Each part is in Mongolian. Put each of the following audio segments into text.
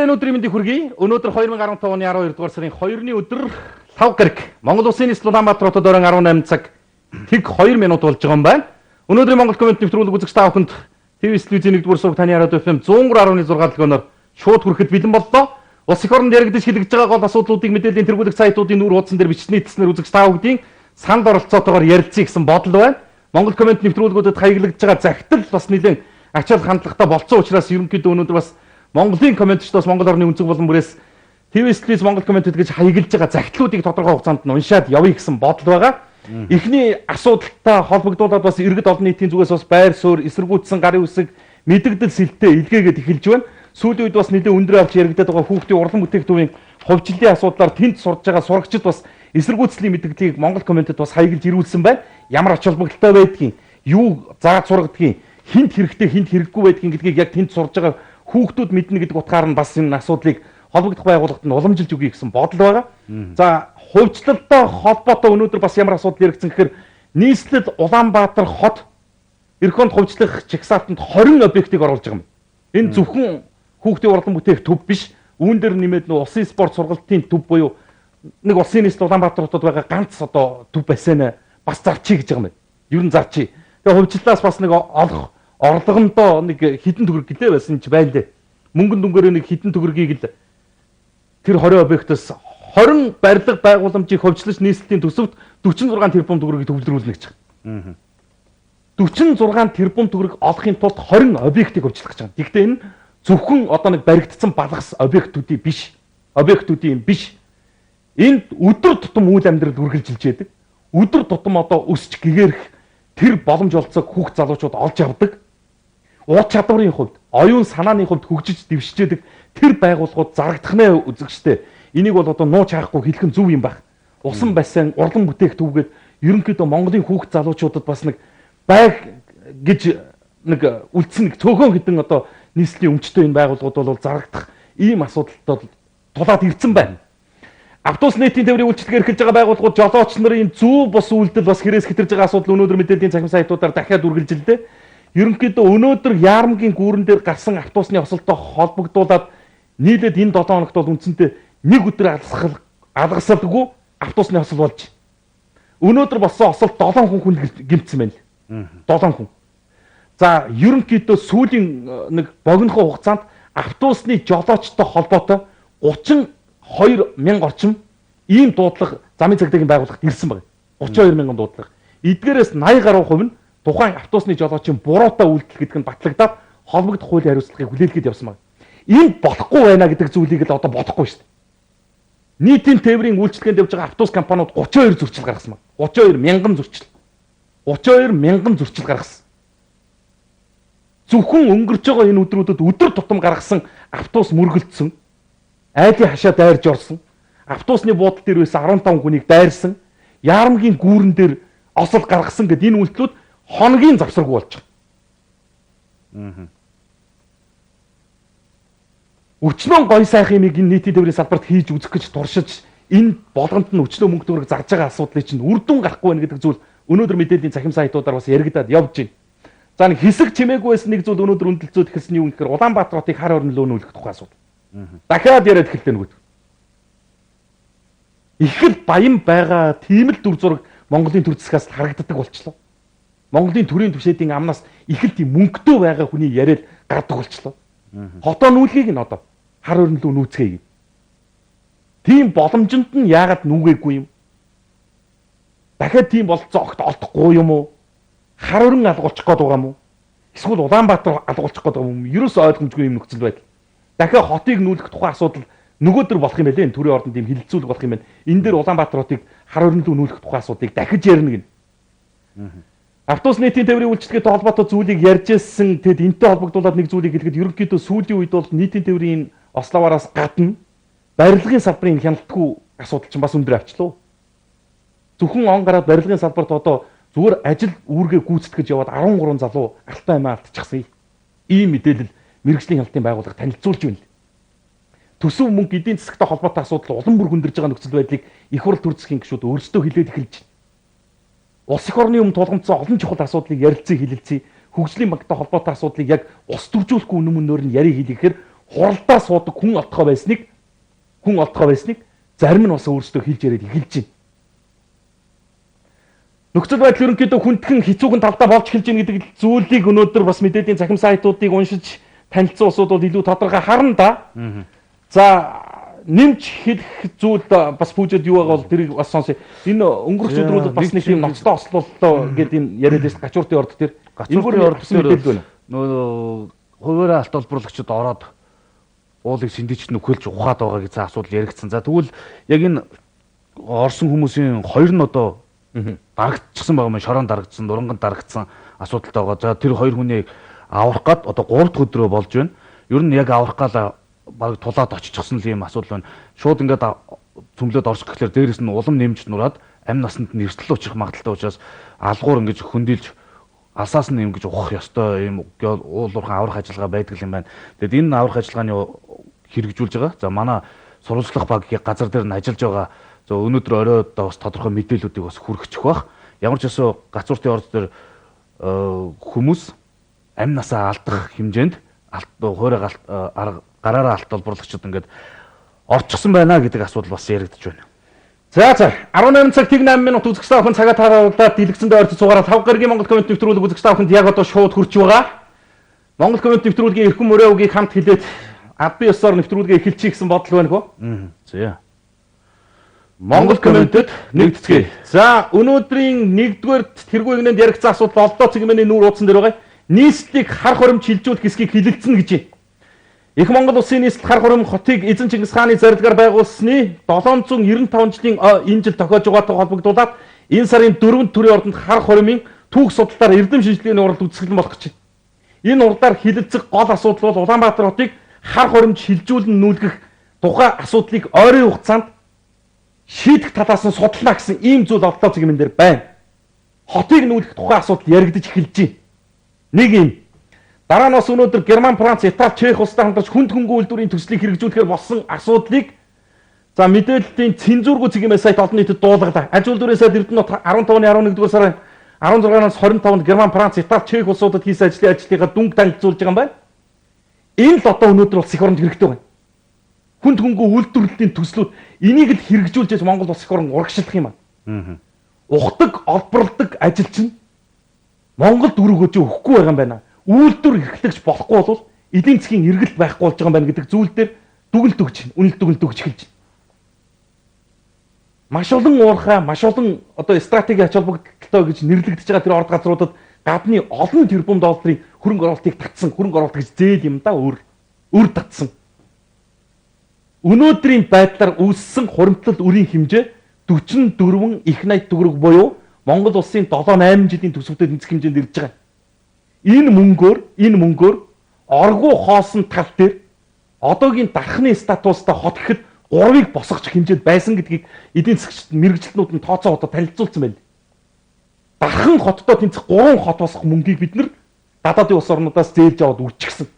Энэ өдрийн мэндийг хүргэе. Өнөөдөр 2015 оны 12 дугаар сарын 2-ны өдөр лав гараг Монгол Улсын нийслэл Улаанбаатар хотод орон 18 цаг тэг 2 минут болж байгаа юм байна. Өнөөдрийн Монгол коммент нэвтрүүлэг үзэгч та бүхэнд ТV телевизийн 1-р сувг таны радио FM 103.6 дэлгөөнөөр шууд хүрэхэд бэлэн боллоо. Улс их оронд яригдаж хэлэгдэж байгаа гол асуудлуудыг мэдээллийн тэргуулах сайтуудын нүүр хуудсан дээр бичсэн нийтлснээр үзэгч та бүхдийн санал оролцоотойгоор ярилцъя гэсэн бодол байна. Монгол коммент нэвтрүүлгүүдэд хаяглагдж байгаа захидал бас нэлээд ачаал хандлагатай болцсон учраас ерөнхийдөө өнөөдөр бас Монголын комментчд бас Монгол орны өнцөг болон бүрээс ТV телевиз Монгол комментэд гэж хаяглаж байгаа захидлуудыг тодорхой хугацаанд нь уншаад явъя гэсэн бодол байгаа. Эхний асуудалтай холбогдуулаад бас иргэд олон нийтийн зүгээс бас байр суурь, эсэргүүцсэн гарын үсэг, мэдэгдэл сэлтээ илгээгээд эхэлж байна. Сүүлийн үед бас нэлээд өндөр авч яригдаад байгаа хүүхдийн урлан бүтээгдэхүүний хувьчлалын асуудлаар тэнд сурж байгаа сурагчид бас эсэргүүцлийн мэдэгдлийг Монгол комментэд бас хаяглаж ирүүлсэн байна. Ямар ач холбогдолтой байдгийг, юу зааж сургадгийг, хинт хэрэгтэй, хинт хэрэггүй байдгийг гэдгийг яг тэнд сурж байгаа хүүхдүүд мэднэ гэдэг утгаар нь бас энэ асуудлыг холбогдох байгууллагад нь уламжилж өгье гэсэн бодол байгаа. За, хувьчлалтай холбоотой өнөөдөр бас ямар асуудал яригдсан гэхээр нийслэл Улаанбаатар хот эх онд хувьчлах чагсаалтанд 20 объектыг оруулж байгаа юм. Энэ зөвхөн хүүхдийн урлан бүтээх төв биш. Үүн дээр нэмээд нөө улсын спорт сургалтын төв буюу нэг улсын нийслэл Улаанбаатар хотод байгаа ганц одоо төв бассейн бас зарчий гэж байгаа юм байна. Ер нь зарчий. Тэгээ хувьчлалаас бас нэг олох орлогондоо нэг хідэн төгрөг гэлээ байсан ч байна лээ. Мөнгөн дүнгээрээ нэг хідэн төгрөгийг л тэр 20 объектоос 20 барилга байгууламжийг хувьчлаж нийслэлийн төсөвт 46 тэрбум төгрөгийг төвлөрүүлнэ гэж байгаа. 46 тэрбум төгрөг олохын тулд 20 объектыг хувьчлах гэж байгаа. Гэхдээ энэ зөвхөн одоо нэг баригдсан балгас объектүүдийн биш. Объектүүдийн юм биш. Энд өдөр тутам үйл амьдрал үргэлжилж яадаг. Өдөр тутам одоо өсч гэгэрэх тэр боломж олцоог хүүхд залуучууд олж авдаг. Ур чадварын хувьд, оюун санааны хувьд хөгжиж дэвшижээдэг тэр байгууллагууд зарагдах нэ үзэгчтэй. Энийг бол одоо нууц хаахгүй хэлэх нь зөв юм байх. Усан бассейн, урлан бүтээх төвгээд ерөнхийдөө Монголын хүүхд залуучуудад бас нэг байг гэж нэг үлдсэн нэг цөөхөн хэдэн одоо нийслэлийн өмчтэй энэ байгууллагууд бол зарагдах ийм асуудалтай тулаад ирсэн байна. Автобус нийтийн тээврийн үйлчилгээ эрхэлж байгаа байгууллагууд жолооч нарын зөв бус үйлдэл бас хэрэгс хэтэрж байгаа асуудал өнөөдөр мэдээллийн цахим сайтуудаар дахиад үргэлжилдэ. Ерөнхийдөө өнөөдөр Яармгийн гүүрэн дээр гарсан автобусны осолтой холбогдуулаад нийлээд энэ 7 хоногт бол үндсэндээ нэг өдөр алгасалгүй автобусны осол болж. Өнөөдөр болсон осолд 7 хүн хүн гэмтсэн байна. 7 хүн. За, ерөнхийдөө сүүлийн нэг богинохон хугацаанд автобусны жолоочтой холбоотой 32 мянга орчим ийм дуудлага замын цагдаагийн байгууллагт ирсэн байна. 32 мянган дуудлага. Эдгээрээс 80 гаруй хувь нь тухайн автобусны жолоочийн буруутай үйлдэл гэдэг нь батлагдаад холбогдох хуулийн хариуцлагыг хүлээлгээд явсан байна. Энд болохгүй байна гэдэг зүйлийг л одоо бодохгүй шүү дээ. Нийтийн тээврийн үйлчилгээнд явж байгаа автобус компаниуд 32 зөрчил гаргасан байна. 32 мянган зөрчил. 32 мянган зөрчил гаргасан. Зөвхөн өнгөрч байгаа энэ өдрүүдэд өдөр тутам гаргасан автобус мөргөлдсөн. Айлын хашаа дайрж орсон. Автобусны буудал дээр байсан 15 хүнийг дайрсан. Яармгийн гүүрэн дээр осол гаргасан гэд энэ үйлдэлүүд хоногийн завсаргүй болж байгаа. Өчнөө гой сайхан юмыг энэ нийтийн тээврийн салбарт хийж үзэх гэж туршиж энэ болгонд нь өчнөө мөнгө төгрөг зарж байгаа асуудлыг чинь үр дүн гарахгүй байна гэдэг зүйл өнөөдөр мэдээллийн цахим сайтуудаар бас яригадаад явж байна. За, нэг хэсэг чимээгүй байсан нэг зүйл өнөөдөр үнэлцээд эхэлсэн юу гэхээр Улаанбаатар хотыг хар орон лөө нүүлэх тухай асуудал. Дахиад яриад эхэллээ нөгөөд. Их л баян байгаа тийм л дүр зураг Монголын төр засгаас харагддаг болчлоо. Монголын төрийн түвшээдийн амнаас их л тийм мөнгөтэй байгаа хүний яриад гардаг болчлоо. Хотоо нүүлгийг нь одоо хар өрн лүү нүүцгээе. Тийм боломжинд нь яагаад нүгээгүй юм? Дахиад тийм болцоо огт олдохгүй юм уу? Хар өрн алгуулчих гээд байгаа юм уу? Эсвэл Улаанбаатар алгуулчих гээд байгаа юм уу? Ерөөсөө ойлгомжгүй юм нөхцөл байдал. Дахиад хотыг нүүлэх тухай асуудал нөгөөдөр болох юм байлээ. Энэ төрийн ордонд ийм хилэлцүүлэг болох юм байна. Энэ дээр Улаанбаатар хотыг хар өрн лүү нүүлэх тухай асуудлыг дахиж ярина гэнэ. Автобус нийтийн тээврийн үйлчилгээтэй холбоотой зүйлийг ярьж ирсэн. Тэгэд энтэй холбогдуулаад нэг зүйлийг хэлэхэд ерөнхийдөө сүүлийн үед бол нийтийн тээврийн ославаараас гадна барилгын салбарын хяналтгүй асуудал чинь бас өндөр авчлаа. Зөвхөн он гараад барилгын салбарт одоо зүгээр ажил үүргээ гүйцэтгэж яваад 13 залуу алтан амиа алдчихсан. Ийм мэдээлэл мэргэжлийн хяналтын байгууллага танилцуулж байна. Төсөв мөнгө эдийн засагтай холбоотой асуудал улам бүр хүндэрж байгаа нөхцөл байдлыг их хурл төр засгийн гишүүд өөрсдөө хэлээд эхэлж байна. Улс их орны өмнө тулгамдсан олон чухал асуудлыг ярилцъя, хэлэлцъя. Хөгжлийн банктай холбоотой асуудлыг яг ус төржүүлэхгүй үнэн мөнөөр нь яриг хэлэхээр хуралдаа суудаг хүн олтгой байсныг зарим нь бас өөрсдөө хэлж яриад эхэлж байна. Нөхцөл байдал ерөнхийдөө хүндхэн хэцүүхэн талдаа болж эхэлж байна гэдэг зүйлийг өнөөдөр бас мэдээллийн цахим сайтуудыг уншиж танилцсан улсууд бол илүү тодорхой харна да. За нэмж хэлэх зүйл бас пүүжэд юу байгаа бол тэрийг бас сонсъё. Энэ өнгөрөх өдрүүдэд бас нэг юм ноцтой ослоллоо гэдэг энэ яриад байсан гачууртын орд дээр. Гачууртын орд дээр нөө хуваараа алт олборлогчид ороод уулыг сэндэж нөхөлж ухаад байгаа гэсэн асуудал яригдсан. За тэгвэл яг энэ орсон хүмүүсийн хоёр нь одоо дарагдчихсан байгаа юм, шорон дарагдсан, нуранган дарагдсан асуудалтай байгаа. За тэр хоёр хүнийг аврах гад одоо 3 дахь өдрөө болж байна. Ер нь яг аврах гал баг тулаад очичихсан л юм асуудал байна. Шууд ингээд цөмлөөд орчих гэхлээр дээрээс нь улам нэмж нураад амь насанд нь эрсдэл учрах магадлалтай учраас алгуур ингэж хөндийлж алсаас нь ингэж ухах ёстой юм уулуурхан аврах ажиллагаа байдаг юм байна. Тэгэд энэ аврах ажиллагааны хэрэгжүүлж байгаа. За манай сурвалжлах баг газар дээр нь ажиллаж байгаа. За өнөөдөр орой бас тодорхой мэдээллүүдийг бас хүргэчих бах. Ямар ч өсөө гацууртын орд дээр хүмүүс амь насаа алдах хэмжээнд хуурай гараараа алт олборлогчид ингээд орчихсон байна гэдэг асуудал бас яригдж байна. За 18 цаг 8 минут үзэгч та бүхэн цагаа тааруулаад дэлгэцэндээ ойртож суугаараа 5 гарагийн Монгол коммент нэвтрүүлэг үзэгч та бүхэнд яг одоо шууд хүрч байгаа. Монгол коммент нэвтрүүлгийн эрхэм мөрөө үгийг хамт хэлээд албан ёсоор нэвтрүүлгээ эхэлчихье гэсэн бодол байна хөө. За. Монгол комментэд нэгдэцгээе. За өнөөдрийн 1-р тэргүй нэгнэнд яригдсан асуудал олдоо цэгмэний нүүр ууцсан дээр байгаа. Нийслэлийг хар хоримж хилжүүлэх хэсгийг хилэлцэнэ гэж байна. Их Монгол улсын нийслэл хар хорим хотыг эзэн Чингис хааны зорилгоор байгуулсны 795 жилийн энэ жил тохиож байгаатай холбогдуулаад энэ сарын 4-нд төрийн ордонд хар хоримын түүх судлалаар эрдэм шинжилгээний уралд үзэсгэлэн болох гэж байна. Энэ уралдаар хилэлцэх гол асуудал бол Улаанбаатар хотыг хар хоримж хилжүүлэн нүүлгэх тухай асуудлыг ойрын хугацаанд шийдэх талаас нь судлана гэсэн ийм зүйл олдоо цэгмэн дээр байна. Хотыг нүүлгэх тухай асуудал яригдаж эхэлж байна. Нэг юм. Дараа нь бас өнөөдөр Герман, Франц, Итали, Чех улстай хамтарч хүнд хөнгөн үйлдвэрийн төслийг хэрэгжүүлэхээр болсон асуудлыг за мэдээллийн цензургүй цэгийн сайт олон нийтэд дуулгалаа. Аж үйлдвэрийн сайд Эрдэнэт 15-ны 11-р сарын 16-наас 25-нд Герман, Франц, Итали, Чех улсуудад хийсэн ажлынхаа дүнг танилцуулж байгаа юм байна. Энэ л одоо өнөөдөр улс их оронд хэрэгтэй байна. Хүнд хөнгөн үйлдвэрлэлийн төслүүд энийг л хэрэгжүүлж Монгол улс их орон урагшлах юм аа. Ухдаг, олборлдог ажилчин Монголд үр өгөөж өгөхгүй байгаа юм байна. Үйлдвэр эрхлэгч болохгүй бол эдийн засгийн эргэлт байхгүй болж байгаа юм байна гэдэг зүйл дээр дүгнэлт өгч, үнэлт дүгнэлт өгч эхэлж байна. Маш олон уурхай, маш олон одоо стратеги ач холбогдолтой гэж нэрлэгдэж байгаа тэр орд газруудад гадны олон тэрбум долларын хөрөнгө оруулалтыг татсан, хөрөнгө оруулалт гэж зээл юм да өөр татсан. Өнөөдрийн байдлаар үүссэн хуримтлал үрийн хэмжээ 44 их 80 төгрөг буюу Монгол улсын 7-8 жилийн төсөвтэй тэнцэх хэмжээнд ирж байгаа. Энэ мөнгөөр оргуу хоосон тал дээр одоогийн дархны статустай хот гэхэд 3-ыг босгочих хэмжээнд байсан гэдгийг эдийн засгч мэргэжилтнүүд нь тооцоо одоо танилцуулсан байна. Дархан хоттой тэнцэх 3 хот босгох мөнгийг бид нар гадаадын улс орнуудаас зээлж аваад үрчихсэн.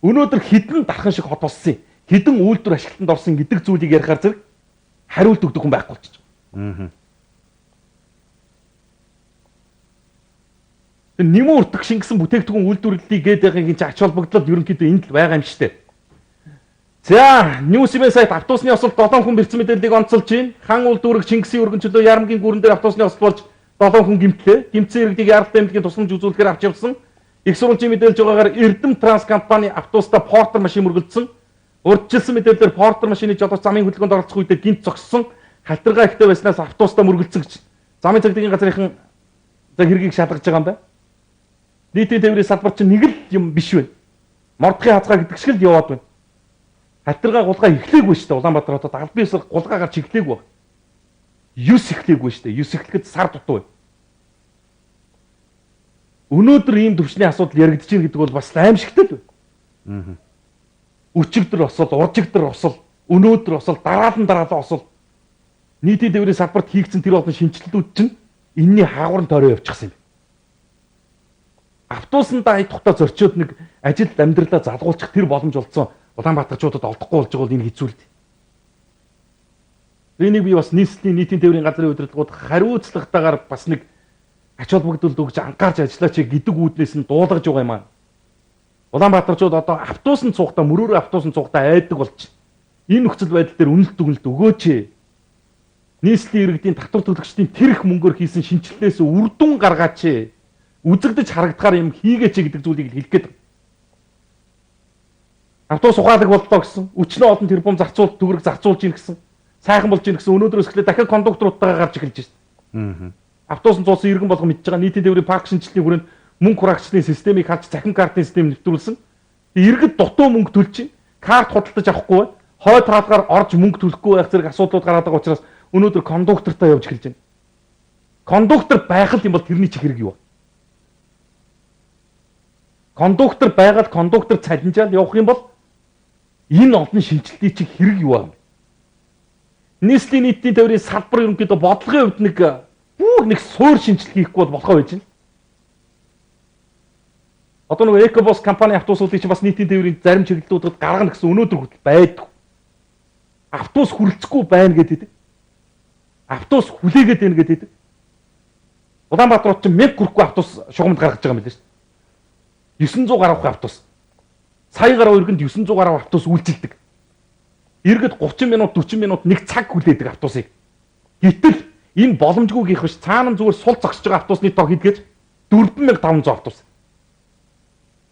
Өнөөдөр хэдэн дархан шиг хот боссон юм, хэдэн үйлдвэр ашиглалтанд орсон гэдэг зүйлийг ярихаар зэрэг хариулт өгдөг хүн байхгүй болчих. Тэр нэмэн өртөх шингэсэн бүтээгдэхүүн үйлдвэрлэлийг гээд байгаагийн чинь ач холбогдол ерөнхийдөө энд л байгаа юм шүү дээ. За, News Event сайт автобусны осолд 7 хүн бэрцэн мэдээллийг онцолж байна. Хан үйлдвэрэг Чингисийн өргөнчлөө Ярамгийн гүрэн дээр автобусны осол болж 7 хүн гэмтлээ. Гэмтсэн иргэдийг яралтай эмнэлгийн тусламж үзүүлэхээр авч явсан. Их сурвалжийн мэдээлж байгаагаар Эрдэм Транс компани автобустай Портер машин мөргөлдсөн. Урьдчилсан мэдээлэлээр Портер машины жолооч замын хөдөлгөөнд оролцох үедээ гинт зогссон. Халтаргаа ихтэй байснаас автобустай мөргөлдсөн гэж. Замын цагдаагийн газрынхан за хэргийг шалгаж байгаа юм байна. Нийтийн тээврийн салбар чинь нэг л юм биш байна. Мордохын хазгаа гэдэг шиг л яваад байна. Халтаргаа гулгаа эхлээгүй шүү дээ. Улаанбаатар хотод албан ёсоор гулгаа гарч эхлээгүй. 9 эхлээгүй шүү дээ. 9 эхлэхэд сар дутуу байна. Өнөөдөр ийм төвчний асуудал яригдж байна гэдэг бол бас аимшигтай л байна. Өчигдөр осол, уржигдөр осол, өнөөдөр осол, дараалан дараалан осол. Нийтийн тээврийн салбарт хийгдсэн тэр олон шинэчлэлүүд чинь энэний хаагурын тойроо явчихсан юм. Автобусандаа ая тухтаа зорчоод нэг ажил амьдралаа залгуулчих тэр боломж олцсон Улаанбаатарчуудад олдохгүй болж байгаа бол энэ хэцүү л дээ. Энийг би бас нийслэлийн нийтийн тээврийн газрын удирдлагууд хариуцлагатайгаар бас нэг ач холбогдол өгч анхаарч ажиллаач гэдэг үүднээс нь дуулгаж байгаа юм аа. Улаанбаатарчууд одоо автобусанд суухдаа мөрөөрөө автобусанд суухдаа айдаг болчих. Энэ нөхцөл байдал дээр үнэлт дүгнэлт өгөөч. Нийслэлийн иргэдийн татвар төлөгчдийн тэр их мөнгөөр хийсэн шинэчлэлээс үр дүн гаргаач. Үзэгдэж харагдахаар юм хийгээч гэдэг зүйлийг хэлэх гээд. Автобус ухаалаг боллоо гэсэн. Өчнөө олон тэрбум зарцуул төгрөг зарцуулж ийн гэсэн. Сайхан болж ийн гэсэн. Өнөөдрөөс эхлээд дахиад кондукторуудтайгаа гарч эхэлж шээ. Автобусанд суусан иргэн болго мэдж байгаа нийтийн тээврийн парк шинэчлэлийн хүрээнд мөнгө хураагчлалын системийг харж цахим картын систем нэвтрүүлсэн. Иргэд дутуу мөнгө төлж чинь карт худалдаж авахгүй бай. Хойд хаалгаар орж мөнгө төлөхгүй байх зэрэг асуудлууд гараад байгаа учраас өнөөдөр кондуктортай явж эхэлж байна. Кондуктор байх л юм бол тэрний чи хэрэг юу вэ? Кондуктор байгаад кондуктор цалинжаал явах юм бол энэ олон шинэчлэлтийн чи хэрэг юу вэ? Нийслэлийн нийтийн тээврийн салбар ерөнхийдөө бодлогын хувьд нэг бүр нэг суур шинэчлэл хийхгүй бол болохоо байж байна. Одоо нөгөө Экобус компани автобусуудыг чи бас нийтийн тээврийн зарим чиглэлүүдэд гаргана гэсэн өнөөдөр хүртэл байдаг. Автобус хүрэлцэхгүй байна гэдэг. Автобус хүлээгээд байна гэдэг. Улаанбаатар хот чинь 1000 хүрэхгүй автобус шугамд гаргаж байгаа юм билээ шүү дээ. 900 гаруй автобус. Сая гаруй иргэнд 900 гаруй автобус үйлчилдэг. Иргэд 30 минут 40 минут нэг цаг хүлээдэг автобусыг. Гэтэл энэ боломжгүй гэх биш цаана зүгээр сул зогсож байгаа автобусны тоо хэдгэж 4500 автобус.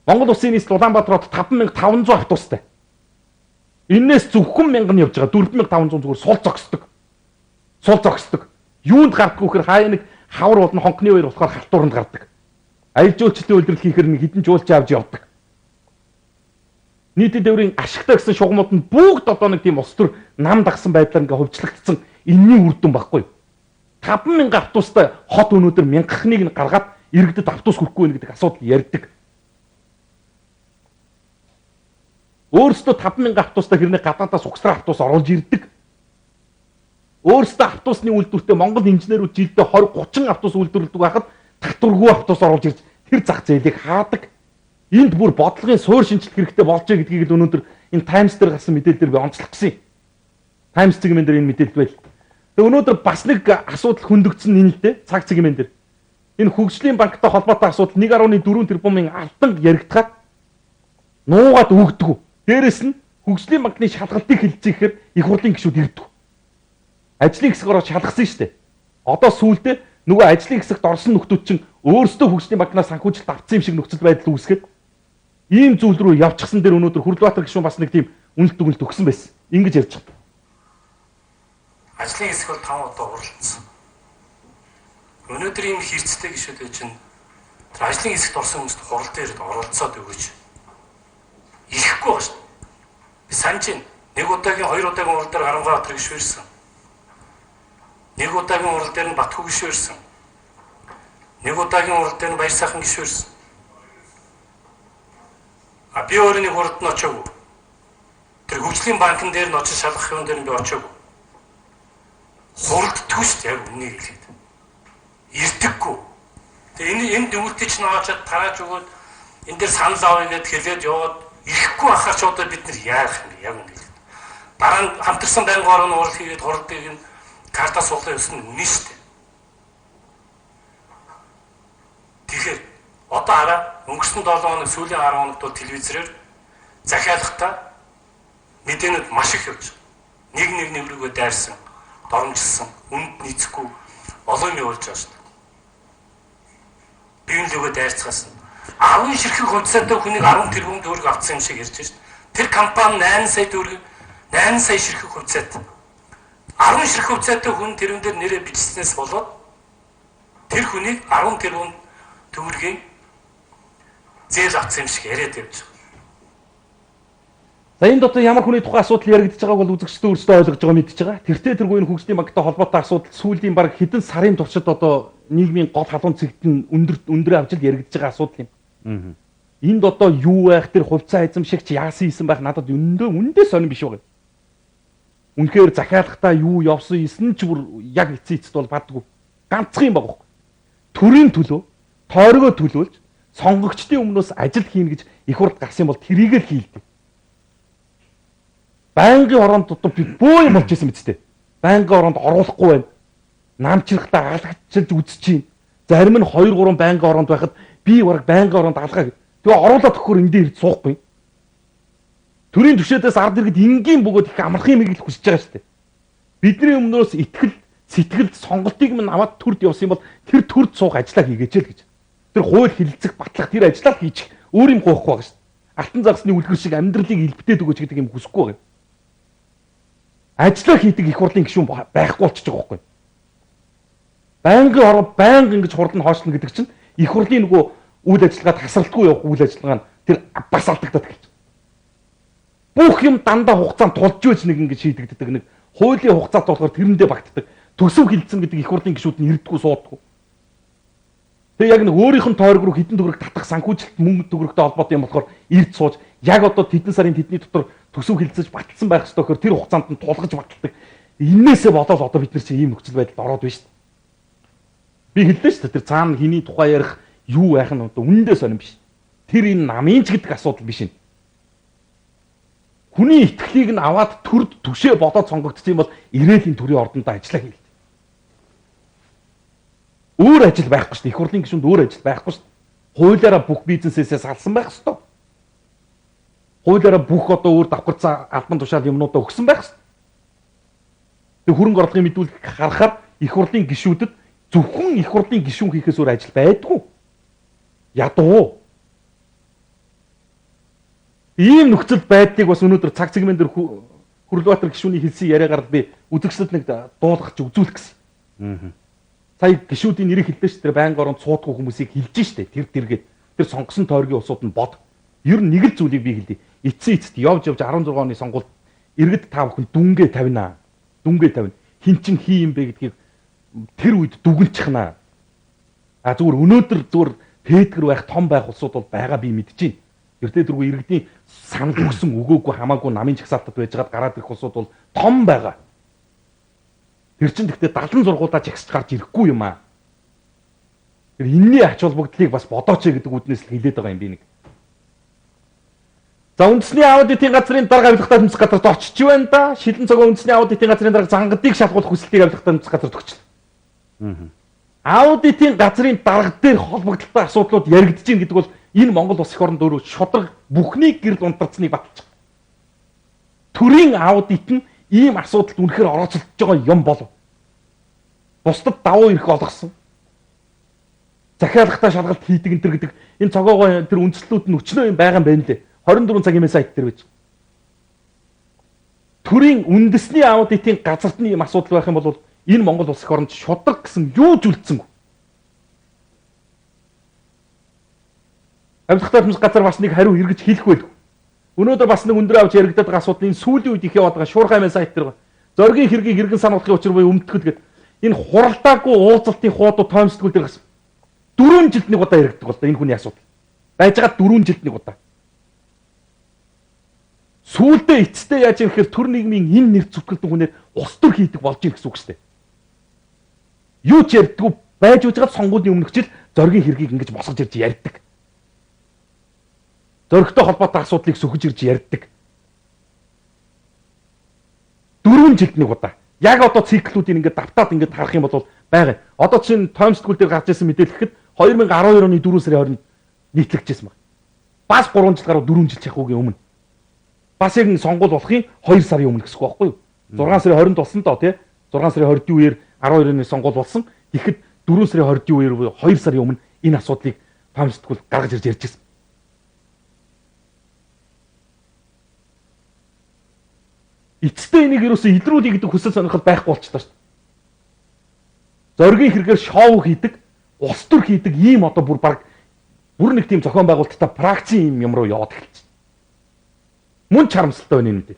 Монгол Улсын нийслэл Улаанбаатар хот 5500 автобустай. Энээс зөвхөн 1000 нь явж байгаа. 4500 зүгээр сул зогсдог. Сул зогсдог. Юунд гардггүй гэхээр хаяа нэг хавар болон хонхны үер болохоор халтууранд гардаг. Аялал жуулчлалын үйлдвэрлэл хийхээр нэг хэдэн жуулч авч явдаг. Нийтийн тээврийн ашигтай гэсэн шугамуд нь бүгд одоо нэг тийм улс төр нам дагсан байдлаар ингээ хувьчлагдсан энэний үр дүн баггүй. 5000 автобустай хот өнөөдөр мянгахныг нь гаргаад иргэдэд автобус хүрэхгүй байх гэдэг асуудал ярьдаг. Өөрөөсөө 5000 автобустай хэрнээ гадаадаас угсраа автобус оруулж ирдэг. Өөрөөсөө автобусны үйлдвэртээ Монгол инженерүүд жилдээ 20 30 автобус үйлдвэрлэдэг байхад татваргүй автобус оруулж ирж тэр зах зээлийг хаадаг. Энд бүр бодлогын суур шинжилэх хэрэгтэй болжээ гэдгийг л өнөөдөр энэ Times дээр гарсан мэдээлэл дээр би онцлох гэсэн юм. Times цэгмэн дээр энэ мэдээлэл байл. Тэгээ өнөөдөр бас нэг асуудал хөндөгдсөн энэ л дээ. Цаг цэгмэн дээр. Энэ хөгжлийн банктай холбоотой асуудал 1.4 тэрбумын алдан яригдахаар нуугаад өгдөг. Дээрэс нь хөгжлийн банкны шалгалтыг хэлцээхээр их хурлын гишүүд ирдэг. Ажлын хэсэг ороо шалгасан шүү дээ. Одоо сүүлдээ нөгөө ажлын хэсэгт орсон нөхдүүд чинь өөрсдөө хөгжлийн банкнаас санхүүжилт авсан юм шиг нөхцөл байдал үүсгээд ийм зүйл рүү явчихсан дээр өнөөдөр Хүрлбаатар гишүүн бас нэг тийм үнэлт дүгнэлт өгсөн байсан. Ингэж ярьж байгаа. Ажлын хэсэг бол 5 удаа хуралдсан. Өнөөдөр ийм хэрцтэй гишүүд чинь тэр ажлын хэсэгт орсон хүмүүст хурал дээр оролцоод өгөөч. Ирэхгүй байгаа шүү дээ. Би санаж байна. Нэг удаагийн хоёр удаагийн хурал дээр Харанхуй гишүүн ирсэн. Нэг удаагийн хурал дээр нь Батхүү гишүүн ирсэн. Нэг удаагийн хурал дээр нь Баярсайхан гишүүн ирсэн. А би өөрөө нэг хуралд нь очоогүй. Тэр хөгжлийн банкн дээр нь очиж шалгах юм дээр нь би очоогүй. Хуралддаггүй шүү дээ, яг үннийг хэлээд. Ирдэггүй. Тэгээ энэ дүгнэлтийг чинь очоод тарааж өгөөд энэ дээр санал авъя гэд хэлээд яваад ирэхгүй ахаар ч одоо бид нар яах юм бэ? Яг үнэ хэлээд. Дараа нь хамтарсан байнгын орон хурал хийгээд хуралдыг нь карта суулгах ёс нь үнэн шүү дээ. Тэгэхээр одоо хараа өнгөрсөн 7 хоног сүүлийн 10 хоногт бол телевизээр захиалгатай мэдээнүүд маш их явж байгаа. Нэг рүүгээ дайрсан, доромжилсан, үнэд нийцэхгүй олон юм явуулж байгаа шүү дээ. Биеийн лүгөө дайрцгаасан. 10 ширхэг хувьцаатай хүнийг 10 тэрбум төгрөг авсан юм шиг ярьж байна шүү дээ. Тэр компани 8 сая төгрөг 8 сая ширхэг хувьцаатай. 10 ширхэг хувьцаатай хүн тэрэн дээр нэрээ бичснээс болоод тэр хүнийг 10 тэрбум төгрөгийн зээл авсан юм шиг яриад явж байгаа. За энд одоо ямар хүний тухай асуудал яригдж байгааг бол үзэгчдээ өөрсдөө ойлгож байгаа мэдж байгаа. Тэртээ тэргүй энэ хөгжлийн банктай холбоотой асуудал сүүлийн баг хэдэн сарын туршид одоо нийгмийн гол халуун цэгт нь өндрөө авч л яригдж байгаа асуудал юм. Энд одоо юу байх тэр хувьцаа эзэмшигч яасан хийсэн байх надад өндөө сонирн биш байгаа. Үнэхээр захиалгатаа юу явсан хийсэн ч бүр яг эцсийн эцэст бол бадгүй. Ганцхан юм байгаа байхгүй. Төрийн төлөө, тойргоо төлөөлж сонгогчдын өмнөөс ажил хийнэ гэж их хурд гарсан бол тэрийг л хийлдэг. Байнгын ороонд одоо би бөө юм болж исэн мэт дээ. Байнгын ороонд оруулахгүй байна. Намчрахтаа алгачилж үзэж чинь. Зарим нь 2 3 байнгын ороонд байхад би бараг байнгын ороонд алгаа. Тэгээ оруулаад өгөхөөр энд дээр суухгүй. Төрийн түшээдээс ард иргэд энгийн бөгөөд их амархан юм л хүсэж байгаа шүү дээ. Бидний өмнөөс итгэл, сэтгэл, сонголтыг минь аваад төрд явсан юм бол тэр төрд суух ажлаа хийгээч л гэж. Тэр хууль хэлэлцэх, батлах тэр ажлаа хийчих өөр юм гоохгүй байгаа шүү дээ. Алтан загасны үлгэр шиг амьдралыг илбдээд өгөөч гэдэг юм хүсэхгүй байгаа. Ажлаа хийдэг их хурлын гишүүн байхгүй болчихж байгаа байхгүй. Байнгын ороо байнга ингэж хурдан хоошлно гэдэг чинь их хурлын нөгөө үйл ажиллагаа тасралтгүй явах үйл ажиллагаа нь тэр бас алдагдаад эхэлж. Бүх юм дандаа хугацаанд тулж үйж нэг ингэж шийдэгддэг, нэг хуулийн хугацаатай болохоор тэрэндээ багтдаг. Төсөв хилцэн гэдэг их хурлын гишүүд нь ирдэггүй, суудаггүй. Тэгээ яг нэг өөрийнх нь тойрог руу хэдэн төгрөг татах санхүүжилт мөнгө төгрөгтэй холбоотой юм болохоор ирд сууж яг одоо тэдэн сарын тэдний дотор төсөв хилцэж баталсан байх ёстой гэхээр тэр хугацаанд нь тулгаж баталдаг. Иннээсээ болоод одоо бид нар чинь ийм нөхцөл байдалд ороод байна шүү дээ. Би хэллээ шүү дээ. Тэр цаана хэний тухай ярих юу байх нь одоо үнэндээ сонирн биш. Тэр энэ намын ч гэдэг асуудал биш юм. Хүний итгэлийг нь аваад төрд түшээ болоод сонгогдсон юм бол ирээдүйн төрийн ордонд ажиллаа хийл. Өөр ажил байхгүй шүү дээ. Их хурлын гишүүнд өөр ажил байхгүй шүү дээ. Хуулиараа бүх бизнесээсээ салсан байх ёстой. Хуулиараа бүх одоо өөр давхарцаа албан тушаал юмнуудаа өгсөн байх ёстой. Тэг хөрөнгө орлогын мэдүүлэг харахаар их хурлын гишүүдэд зөвхөн их хурлын гишүүн хийхээс өөр ажил байдгүй. Ядуу. Ийм нөхцөл байдлыг бас өнөөдөр цаг цэгмэн дээр Хүрлбаатар гишүүний хэлсэн яриагаар би үзэгчдэд нэг дуулгах чи үзүүлэх гэсэн. Сая гишүүдийн нэрийг хэллээ шүү дээ. Байнга оронд суудгүй хүмүүсийг хэлж штэ. Тэр тэргээд тэр сонгосон тойргийн улсууд нь бод. Ер нь нэг л зүйлийг би хэлье. Эцсийн эцэст явж явж 16 оны сонгуульд иргэд та бүхэн дүнгээ тавина. Дүнгээ тавина. Хин чин хий юм бэ гэдгийг тэр үед дүгнчихнэ. А зүгээр өнөөдөр зүгээр тээтгэр байх, том байх улсууд бол байгаа би мэдэж байна. Эрдээ дөрвөө иргэдийн санал өгсөн өгөөгүй хамаагүй намын жагсаалтад байжгаад гараад ирэх улсууд бол том байгаа. Тэр чинь тэгтээ 76-уудаа жагсаж гарч ирэхгүй юм аа. Тэр энэний ач холбогдлыг бас бодооч гэдэг үднээс л хэлээд байгаа юм би нэг. За үндэсний аудитын газрын дарга авилгатай тэмцэх газарт очиж байна да. Шилэн цогоо үндэсний аудитын газрын дарга зангадыг шалгуулах хүсэлтийг авилгатай тэмцэх газарт өгчлээ. Аудитын газрын дарга дээр холбогдлолтой асуудлууд яригдж байна гэдэг бол энэ Монгол улс эх оронд өөрөө шударга бүхний гэрэл унтарцныг баталж байгаа. Төрийн аудит нь ийм асуудалд үнэхээр орооцолдож байгаа юм болов. Бусдад давуу эрх олгосон. Захиалгатай шалгалт хийдэг энэ төр гэдэг энэ цогоогоо тэр үндслүүд нь өчнөө юм байгаа юм байна лээ. 24 цагийн сайт дээр байж. Төрийн үндэсний аудитын газарт нь ийм асуудал байх юм бол энэ Монгол улс эх оронд шударга гэсэн юу ч үлдсэнгүй. Авилгатай тэмцэх газар бас нэг хариу эргэж хэлэх байлгүй. Өнөөдөр бас нэг өндөр авч яригдаад байгаа асуудал энэ сүүлийн үед их яваад байгаа шуурхай мэн сайт дээр зоригийн хэргийг иргэн сануулгын учир буюу өмтгөл гэдэг энэ хуралдаагүй уулзалтын хуудуу тоомсдгүүл дээр гарсан. 4 жилд нэг удаа яригддаг бол энэ хүний асуудал. Байж байгаа 4 жилд нэг удаа. Сүүлдээ эцэстээ яаж юм гэхээр төр нийгмийн энэ нэр зүтгэлтэн хүнээр улс төр хийдэг болж ирэх гэсэн үг шүү дээ. Юу ч ярьдаггүй байж үжихэд сонгуулийн өмнөх жил зоригийн хэргийг ингэж босгож ирж ярьдаг. Зоригтой холбоотой асуудлыг сөхөж ирж ярьдаг. 4 жилд нэг удаа. Яг одоо циклүүдийг ингээд давтаад ингээд харах юм бол байгаа. Одоо чинь тоомсдгүүл дээр гарч ирсэн мэдээлэл гэхэд 2012 оны 4 сарын 20-нд нийтлэгдчихсэн байна. Бас 3 жил гаруй 4 жил чахуугийн өмнө. Бас яг сонгуул болохын 2 сарын өмнө гэсэн үг байхгүй юу? 6 сарын 20-нд болсон доо тий. 6 сарын 20-ын үеэр 12 оны сонгуул болсон. Тэгэхэд 4 сарын 20-ын үеэр 2 сарын өмнө энэ асуудлыг тоомсдгүүл гаргаж ирж ярьж байсан. Эцэстээ энийг ерөөсөө илрүүлэе гэдэг хүсэл сонирхол байхгүй болчихлоо шүү дээ. Зоригийн хэрэгээр шоу хийдэг, улс төр хийдэг ийм одоо бүр баг бүр нэг тийм зохион байгуулалттай пракцийн юм юм руу яваад эхэлчихсэн. Мөн ч харамсалтай байна энэ мэдээ.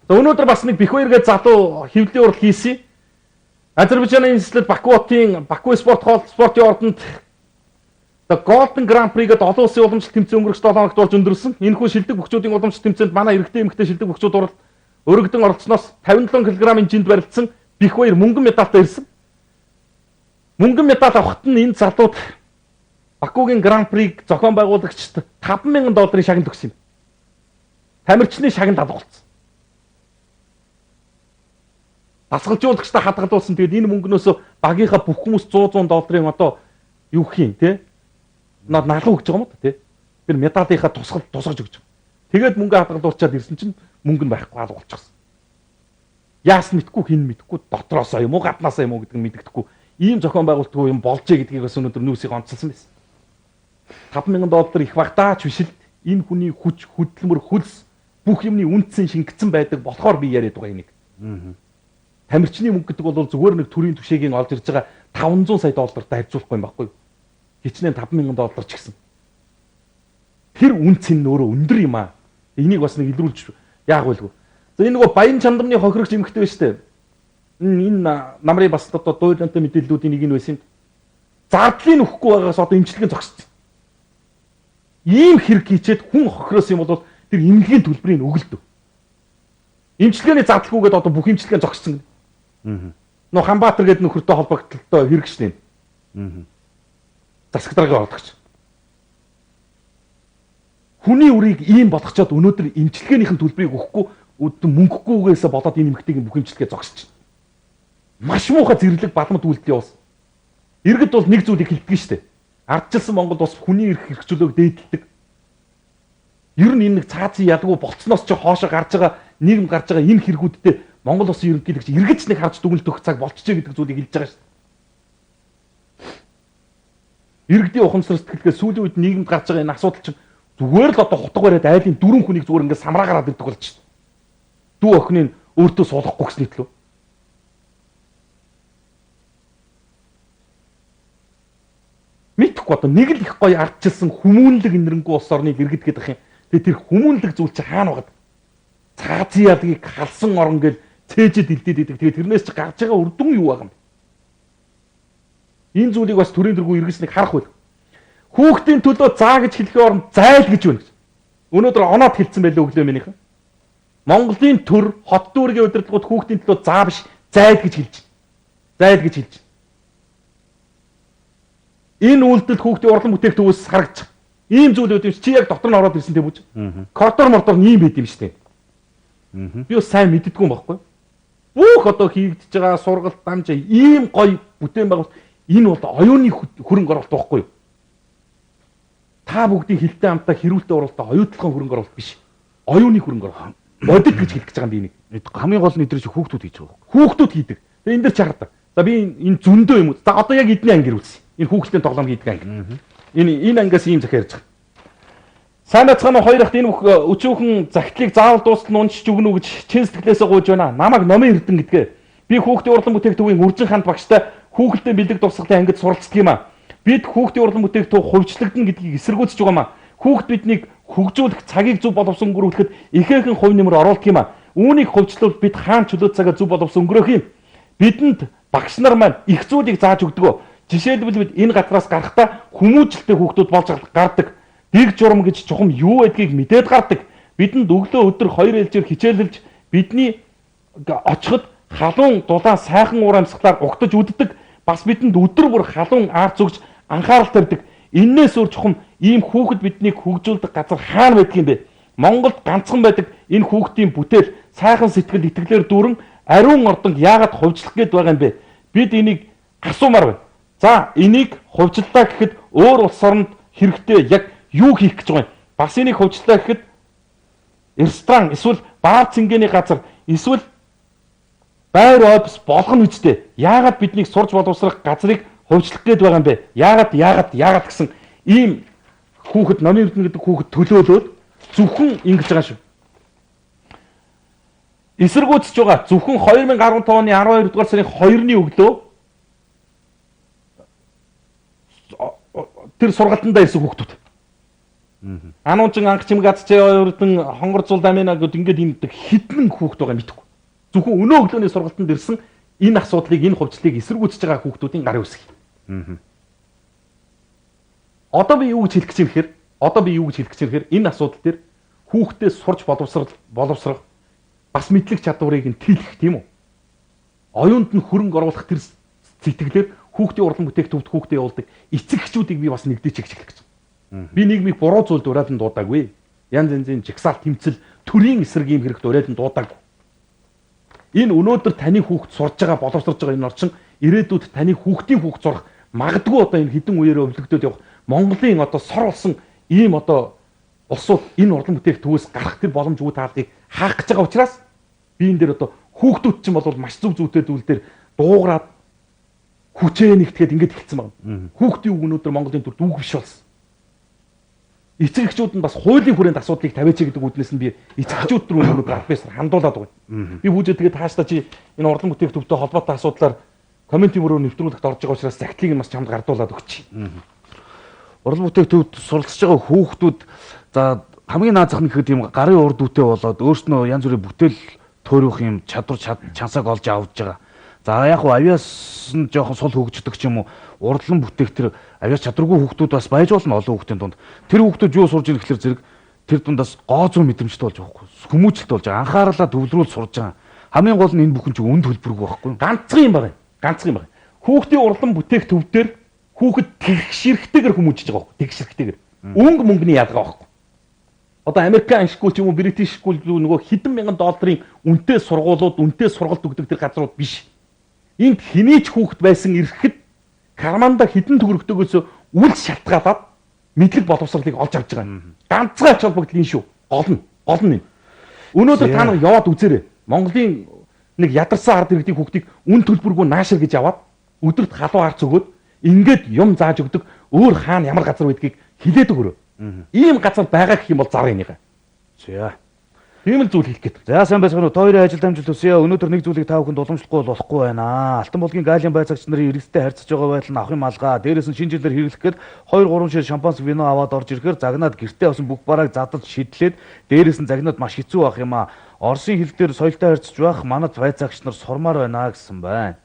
За өнөөдөр бас нэг Бихвэргээ залуу хэвлэлийн урал хийсэн. Азербайджаны нийслэл Баку хотын Баку спорт хоол спортын ордонд The Golden Grand Prix-д олон улсын уламжлалт тэмцээн өнгөрөх 7 хоногт болж өндөрсөн. Энэхүү шилдэг бөхчүүдийн уламжлалт тэмцээнд манай эрэгтэй эмэгтэй шилдэг бөхчүүд урал өргөдөн оролцсоноос 57 кг-ын жинд барилцсан Бихвэр мөнгөн медальтай ирсэн. Мөнгөн медаль авахт нь энэ залууд Бакугийн Гран Приг зохион байгуулагчид $5,000 шагнал өгсөн юм. Тамирчны шагнал алгуулсан. Дасгалжуулагчдаа хадгалуулсан. Тэгээд энэ мөнгнөөс багийнхаа бүх хүмүүс $100 одоо юу гэх юм те? Налуу өгч байгаа юм да те. Тэр медалийнхаа тусгал тусгаж өгч. Тэгээд мөнгө хадгалуулчаад ирсэн чинь мөнгө нь байхгүй алга болчихсон. Яасан мэдгүй, хин мэдгүй, дотроосоо юм уу, гаднаасаа юм уу гэдэг нь мэдэгдэхгүй. Ийм зохион байгуулалтгүй юм болжээ гэдгийг бас өнөөдөр нүүсийг онцолсон байсан. 5000 доллар их багтаач биш л, энэ хүний хүч, хөдөлмөр, хөлс бүх юмны үндсэн шингэцэн байдаг болохоор би яриад байгаа энийг. Тамирчны мөнгө гэдэг бол зүгээр нэг төрийн түшээгийн олж ирж байгаа 500 сая доллартай харьцуулахгүй юм баггүй. Хичнээн 5000 доллар ч гэсэн. Тэр үнц нь өөрөө өндөр юм аа. Энийг бас нэг илрүүлж яах вэ? За, энэ нөгөө Баян чандамны хохирогч эмэгтэй байна шүү дээ. Энэ намрын бас одоо дуйлантай мэдээллүүдийн нэг нь байсан юм. Зардлыг өгөхгүй байгаагаас одоо эмчилгээ зогссон. Ийм хэрэг хийчээд хүн хохироос юм бол тэр эмнэлгийн төлбөрийг өгөлдөө. Эмчилгээний задлахгүйгээд одоо бүх эмчилгээ зогссон. Нөө Ханбаатар гэдэг нөхөртэй холбогдлолтой хэрэг шнэ. Засаг даргын орлогч. Хүний үрийг ийм болгочоод өнөөдөр эмчилгээнийхэн төлбөрийг өгөхгүй мөнгөгүйгээсээ болоод энэ эмэгтэйгийн бүх эмчилгээ зогсож байна. Маш муухай зэрлэг балмад үйлдэл явуулсан. Иргэд бол нэг зүйлийг хэлдэг шүү дээ. Ардчилсан Монгол улс хүний эрх хэрэгцүүлээг дээдэлдэг. Ер нь энэ нэг цаазын ялгуу болцсноос чи хоошо гарч байгаа нийгэм гарч байгаа энэ хэрэгүүдтэй Монгол улсын ерөнхийлөгч эргэж нэг харж дүгнэлт өгөх цаг болчихжээ гэдэг зүйлийг хэлж байгаа шүү дээ. Иргэдийн ухамсар сэтгэлгээ сүүлийн үед нийгэмд гарч байгаа энэ асуудал чинь зүгээр л одоо хутга бариад айлын дөрвөн хүнийг зүгээр ингээд самраа гараад ирдэг болж шүү дээ. Дүү охиныг өөртөө суулгахгүй гэсний төлөө. Мэдхгүй одоо нэг л их гоё ардчилсан хүмүүнлэг инэрэнгүү улс орныг иргэд гэдэг юм. Тэгээ тэр хүмүүнлэг зүйл чи хаана байгаад цаазын ялгийг халсан орон гэл цээжэд илдээд идэг. Тэгээ тэрнээс чи гарч байгаа үр дүн юу байгаа юм бэ? Энэ зүйлийг бас төрийн дэргүү иргэснийг харах байл. Хүүхдийн төлөө заа гэж хэлэхийн оронд зайл гэж байна гэж. Өнөөдөр оноод хэлсэн байлээ өглөө минийхэн. Монголын төр хот дүүргийн удирдлагууд хүүхдийн төлөө заа биш зайл гэж хэлж байна. Зайл гэж хэлж байна. Энэ үйлдэл хүүхдийн урлан бүтээх төвөөс харагдчих. Ийм зүйл байд юм чи чи яг дотор нь ороод ирсэн тийм үү? Коридор мордор нь ийм байд юм шүү дээ. Би бас сайн мэддэггүй юм баггүй. Бүх одоо хийгдэж байгаа сургалт дамж ийм гоё бүтээн байгуулалт энэ бол оюуны хөрөнгө оруулалт байхгүй юу? Та бүгдийн хилтэй хамтаа хэрүүлтэй оруулалтаа оюутлахын хөрөнгө оруулалт биш. Оюуны хөрөнгө оруулалт. Бодит гэж хэлэх гэж байгаа юм би энийг. Хамгийн гол нь эдгээр чи хүүхдүүд хийж байгаа. Хүүхдүүд хийдэг. Тэгээ энэ дэр чи хардаг. За би энэ зөндөө юм уу? За одоо яг эдний анги ирүүлсэн. Энэ хүүхэлдэйн тоглоом хийдэг анги. Энэ ангиас ийм захиа ярьж байгаа. Сайн байцгаана уу, хоёр ахт энэ бүх өчүүхэн захидлыг заавал дуустал нь уншиж өгнө үү гэж чин сэтгэлээсээ гуйж байна. Намайг Номын Эрдэн гэдгээ. Би хүүхдийн урлан бүтээх төвийн үржин ханд багштай хүүхэлдэйн бэлэг дурсгалын ангид суралцдаг юм а. Бид хүүхдийн урлан бүтээх төв хувьчлагдана гэдгийг эсэргүүцэж байгаа юм а. Хүүхд биднийг хөгжүүлэх цагийг зөв боловсон өнгөрүүлэхэд ихээхэн хувь нэмэр оруулдаг юм а. Үүнийг хувьчлавал бид хаан чөлөө цагаа зөв боловсон өнгөрөөх юм. Бидэнд багш нар маань их зүйлийг зааж өгдөг. Жишээлбэл бид энэ газраас гарахдаа хүмүүжлэлтэй хүүхдүүд болж гардаг. Дэг журам гэж чухам юу байдгийг мэдээд гардаг. Бидэнд өглөө өдөр хоёр ээлжээр хичээлэлж бидний очиход халуун дулаан сайхан уур амьсгалаар угтаж үддэг. Бас бидэнд өдөр бүр халуун аарц өгч анхаарал тавьдаг. Эннээс өөр чухам ийм хүүхэд биднийг хөгжүүлдэг газар хаана байдаг юм бэ? Монголд ганцхан байдаг энэ хүүхдийн бүтээл сайхан сэтгэл итгэлээр дүүрэн ариун ордонг яагаад хувьчлах гээд байгаа юм бэ? Бид энийг асуумаар байна. За энийг хувьчлалаа гэхэд өөр улс оронд хэрэгтэй яг юу хийх гэж байгаа юм? Бас энийг хувьчлалаа гэхэд ресторан эсвэл баар цэнгэний газар эсвэл байр офис болгоно үстэй. Яагаад биднийг сурж боловсрох газрыг хувьчлах гээд байгаа юм бэ? Яагаад гэсэн ийм хүүхэд Номын Эрдэнэ гэдэг хүүхэд төлөөлөөд зөвхөн ингэж байгаа шүү. Эсэргүүцэж байгаа зөвхөн 2015 оны 12 дугаар сарын 2-ны өглөө тэр сургалтандаа ирсэн хүүхдүүд. Ануунчин анх чимэг ацчээ өрдөн хонгор зул дамина гэд ингээд ийм хитэн хүүхд байгаа мэдхгүй. Зөвхөн өнөө өглөөний сургалтанд ирсэн энэ асуудлыг энэ хувьчлалыг эсэргүүцэж байгаа хүүхдүүдийн гарын үсэг. Одоо би юу гэж хэлэх гэж юм гэхээр энэ асуудал дээр хүүхдээ сурч боловсрох бас мэдлэг чадварыг нь тэлэх тийм үү? Оюунд нь хөрөнгө оруулах тэр сэтгэлээр хүүхдийн урлан бүтээх төвд хүүхдээ явуулдаг эцэг эхчүүдийг би бас нэгдэж гэж хэлэх гэж байна. Би нийгмийг буруу зүйлд уриалан дуудаагүй. Янз янзын жигсаал тэмцэл төрийн эсрэг юм хэрэгт уриалан дуудаагүй. Энэ өнөөдөр таны хүүхд сурж байгаа боловсрож байгаа энэ орчин ирээдүйд таны хүүхдийн хүүхд сурах магадгүй одоо энэ хідэн үеэрээ өвлөгдөд явах Монголын одоо сор болсон Ийм одоо улсууд энэ урлан бүтээх төвөөс гарах тэр боломжгүй тааллыг хаах гэж байгаа учраас би энэ дээр одоо хүүхдүүд чинь бол маш зөв зүйтэй зүйл дээр дуугараад хүчээ нэгтгээд ингэж эхэлсэн байна. Хүүхдийн үг өнөөдөр Монголын төрд үг биш болсон. Эцэг эхчүүд нь бас хуулийн хүрээнд асуудлыг тавиач гэдэг үүднээс нь би эцэг эхчүүд рүү өнөөдөр аль биесээр хандуулад байгаа. Би хүүжээ тэгээд таашдаа чи энэ урлан бүтээх төвтэй холбоотой асуудлаар комментийн мөрөөр нэвтрүүлэгт орж байгаа учраас загтлыг нь бас чамд гардуулаад өгч. Урлан бүтээх төвд суралцж байгаа хүүхдүүд за хамгийн наазах нь гэхэд юм гарын урд үтэй болоод өөрснөө янз бүрийн бүтээл төөрөх юм чадвар чансааг олж авч байгаа. За яг хуу авиас нь жоохон сул хөгждөг ч юм уу урлан бүтээх тэр авиас чадваргүй хүүхдүүд бас байж болно олон хүүхдийн дунд. Тэр хүүхдүүд юу сурж ирэх гэхэлэр зэрэг тэр дундаас гоо зүй мэдрэмжтэй болж байгаа байхгүй хүмүүжлэлт болж байгаа. Анхаарлаа төвлөрүүл сурж байгаа. Хамгийн гол нь энэ бүхэн чинь үн төлбөргүй байхгүй. Ганцхан юм байна. Ганцхан юм байна. Хүүхдийн урлан бүтээх төв дээр хүүхэд тэгш хэрэгтэйгээр хүмүүжиж байгаа байхгүй. Тэгш хэрэгтэйгээр. Өнгө мөнгөний ялгаа байхгүй. Одоо Америкийн school ч юм уу British school нөгөө хэдэн мянган долларын үнэтэй сургуулиуд, үнэтэй сургалт өгдөг тэр газрууд биш. Энд хэний ч хүүхэд байсан ирэхэд карманда хэдэн төгрөгтэйгөөс үл шалтгаалаад мэдлэг боловсролыг олж авч байгаа юм. Ганцхан ач холбогдол энэ шүү. Гол нь, гол нь энэ. Өнөөдөр та нар яваад үзээрэй. Монголын нэг ядарсан ард иргэдийн хүүхдийг үн төлбөргүй наашир гэж аваад өдөрт халуун арц өгөөд ингээд юм зааж өгдөг өөр хаана ямар газар байдгийг хилээд өгөрөө. Ийм газар байгаа гэх юм бол зар энийгээ. За. Тийм л зүйл хэлэх гээд. За сайн байцгаана уу. Та хоёрын ажилд амжилт хүсье. Өнөөдөр нэг зүйлийг та бүхэнд уламжлахгүй бол болохгүй байна. Алтан булгийн галийн байцаагч нарын иргэдтэй харьцаж байгаа байдал нь авах юм алгаа. Дээрээс нь шинэ жилээр хэрэглэх гээд 2 3 шир шампанс вино аваад орж ирэхээр загнаад гэртээ авсан бүх барааг задалж шидлээд дээрээс нь загнаад маш хэцүү байх юм аа. Оросын хил дээр соёлтой харьцаж байх манад байцаагч нар сурмаар байна гэсэн байна.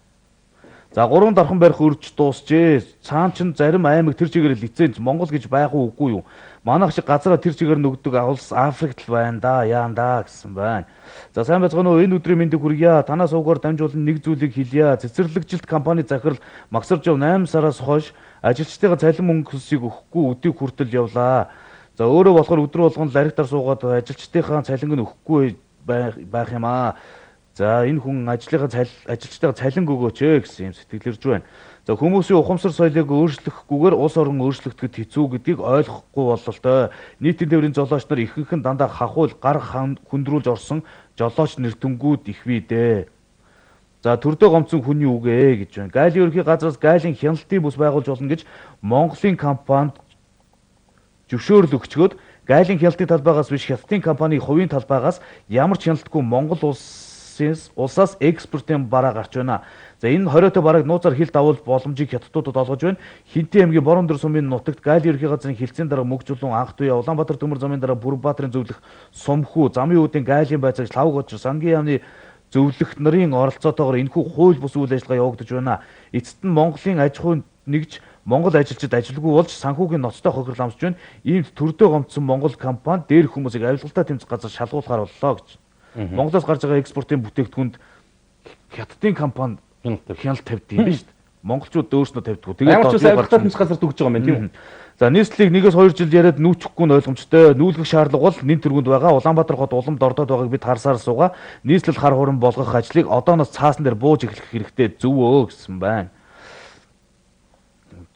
За 3 дархан барих өрж дуусжээ. Цаан чин зарим аймаг тэр чигээр лиценз Монгол гэж байх уу үгүй юу? Манайх шиг газараа тэр чигээр нөгдөг улс Африкт л байна да, яан да гэсэн байна. За сайн байцгаана уу? Энэ өдрийн мэндийг хүргье. Танаас угаар дамжуулан нэг зүйлийг хэлье. Цэцэрлэгжилт компани захирал Магсаржав 8 сараас хойш ажилчдынхаа цалин мөнгө хөсийг өгөхгүй өдийг хүртэл явлаа. За өөрөө болохоор өдөр болгон ларигтар суугаад ажилчдынхаа цалинг нь өгөхгүй байх юм аа. За энэ хүн ажлынхаа ажилчдаа цалинг өгөөч ээ гэсэн юм сэтгэл ирж байна. За хүмүүсийн ухамсар соёлыг өөрчлөхгүйгээр улс орон өөрчлөгдөхөд хэцүү гэдгийг ойлгохгүй бололтой. Нийтийн тээврийн золооч нар ихэнх нь дандаа хахуул гар хүндрүүлж орсон жолооч нэртэнгүүд их бий дээ. За төрдөө гомцсон хүний үг ээ гэж байна. Галийн ерөнхий газраас галийн хяналтын бүс байгуулж болно гэж Монголын компанид зөвшөөрөл өгчгөөд галийн хяналтын талбайгаас биш хятадын компани хувийн талбайгаас ямар ч хяналтгүй Монгол улсаас экспортын бараа гарч байна. За энэ 20-той барааг нууцаар хил давуул боломжийг хятадуудад олгож байна. Хинтээ аймгийн Борондөр сумын нутагт галийн ерөнхий газрын хилцээний дарга Мөгжүүлэн анх туяа Улаанбаатар төмөр замын дараа Бүрэнбаатарын зөвлөх Сумхүү замын үүдийн галийн байцаагч Лавг очир Сангийн яамны зөвлөх нарын оролцоотойгоор энэхүү хууль бус үйл ажиллагаа явагдаж байна. Эцэст нь Монголын аж ахуйн нэгж Монгол ажилчид ажилгүй болж санхүүгийн ноцтой хохирол амсж байна. Иймд төрдөө гомдсон Монгол компани дээрх хүмүүсийг авилгалтай тэмцэх газар шалгуулахар боллоо гэж. Монголоос гарч байгаа экспортын бүтээгдэхүүнд хятадын компани хяналт тавьд юм байна шүү дээ. Монголчууд өөрснөө тавьдгүй. Тэгээд ямар ч авилгалтай тэмцэх газар төгж байгаа юм байна тийм үү? За нийслэлийг 1-2 жил яриад нүүчихгүй нь ойлгомжтой. Нүүлгэх шаардлага бол нэн тэргуунд байгаа. Улаанбаатар хот уламд ордоод байгааг бид харсаар суугаа. Нийслэл хар хурам болгох ажлыг одооноос цаасан дээр бууж эхлэх хэрэгтэй зөв өө гэсэн байна.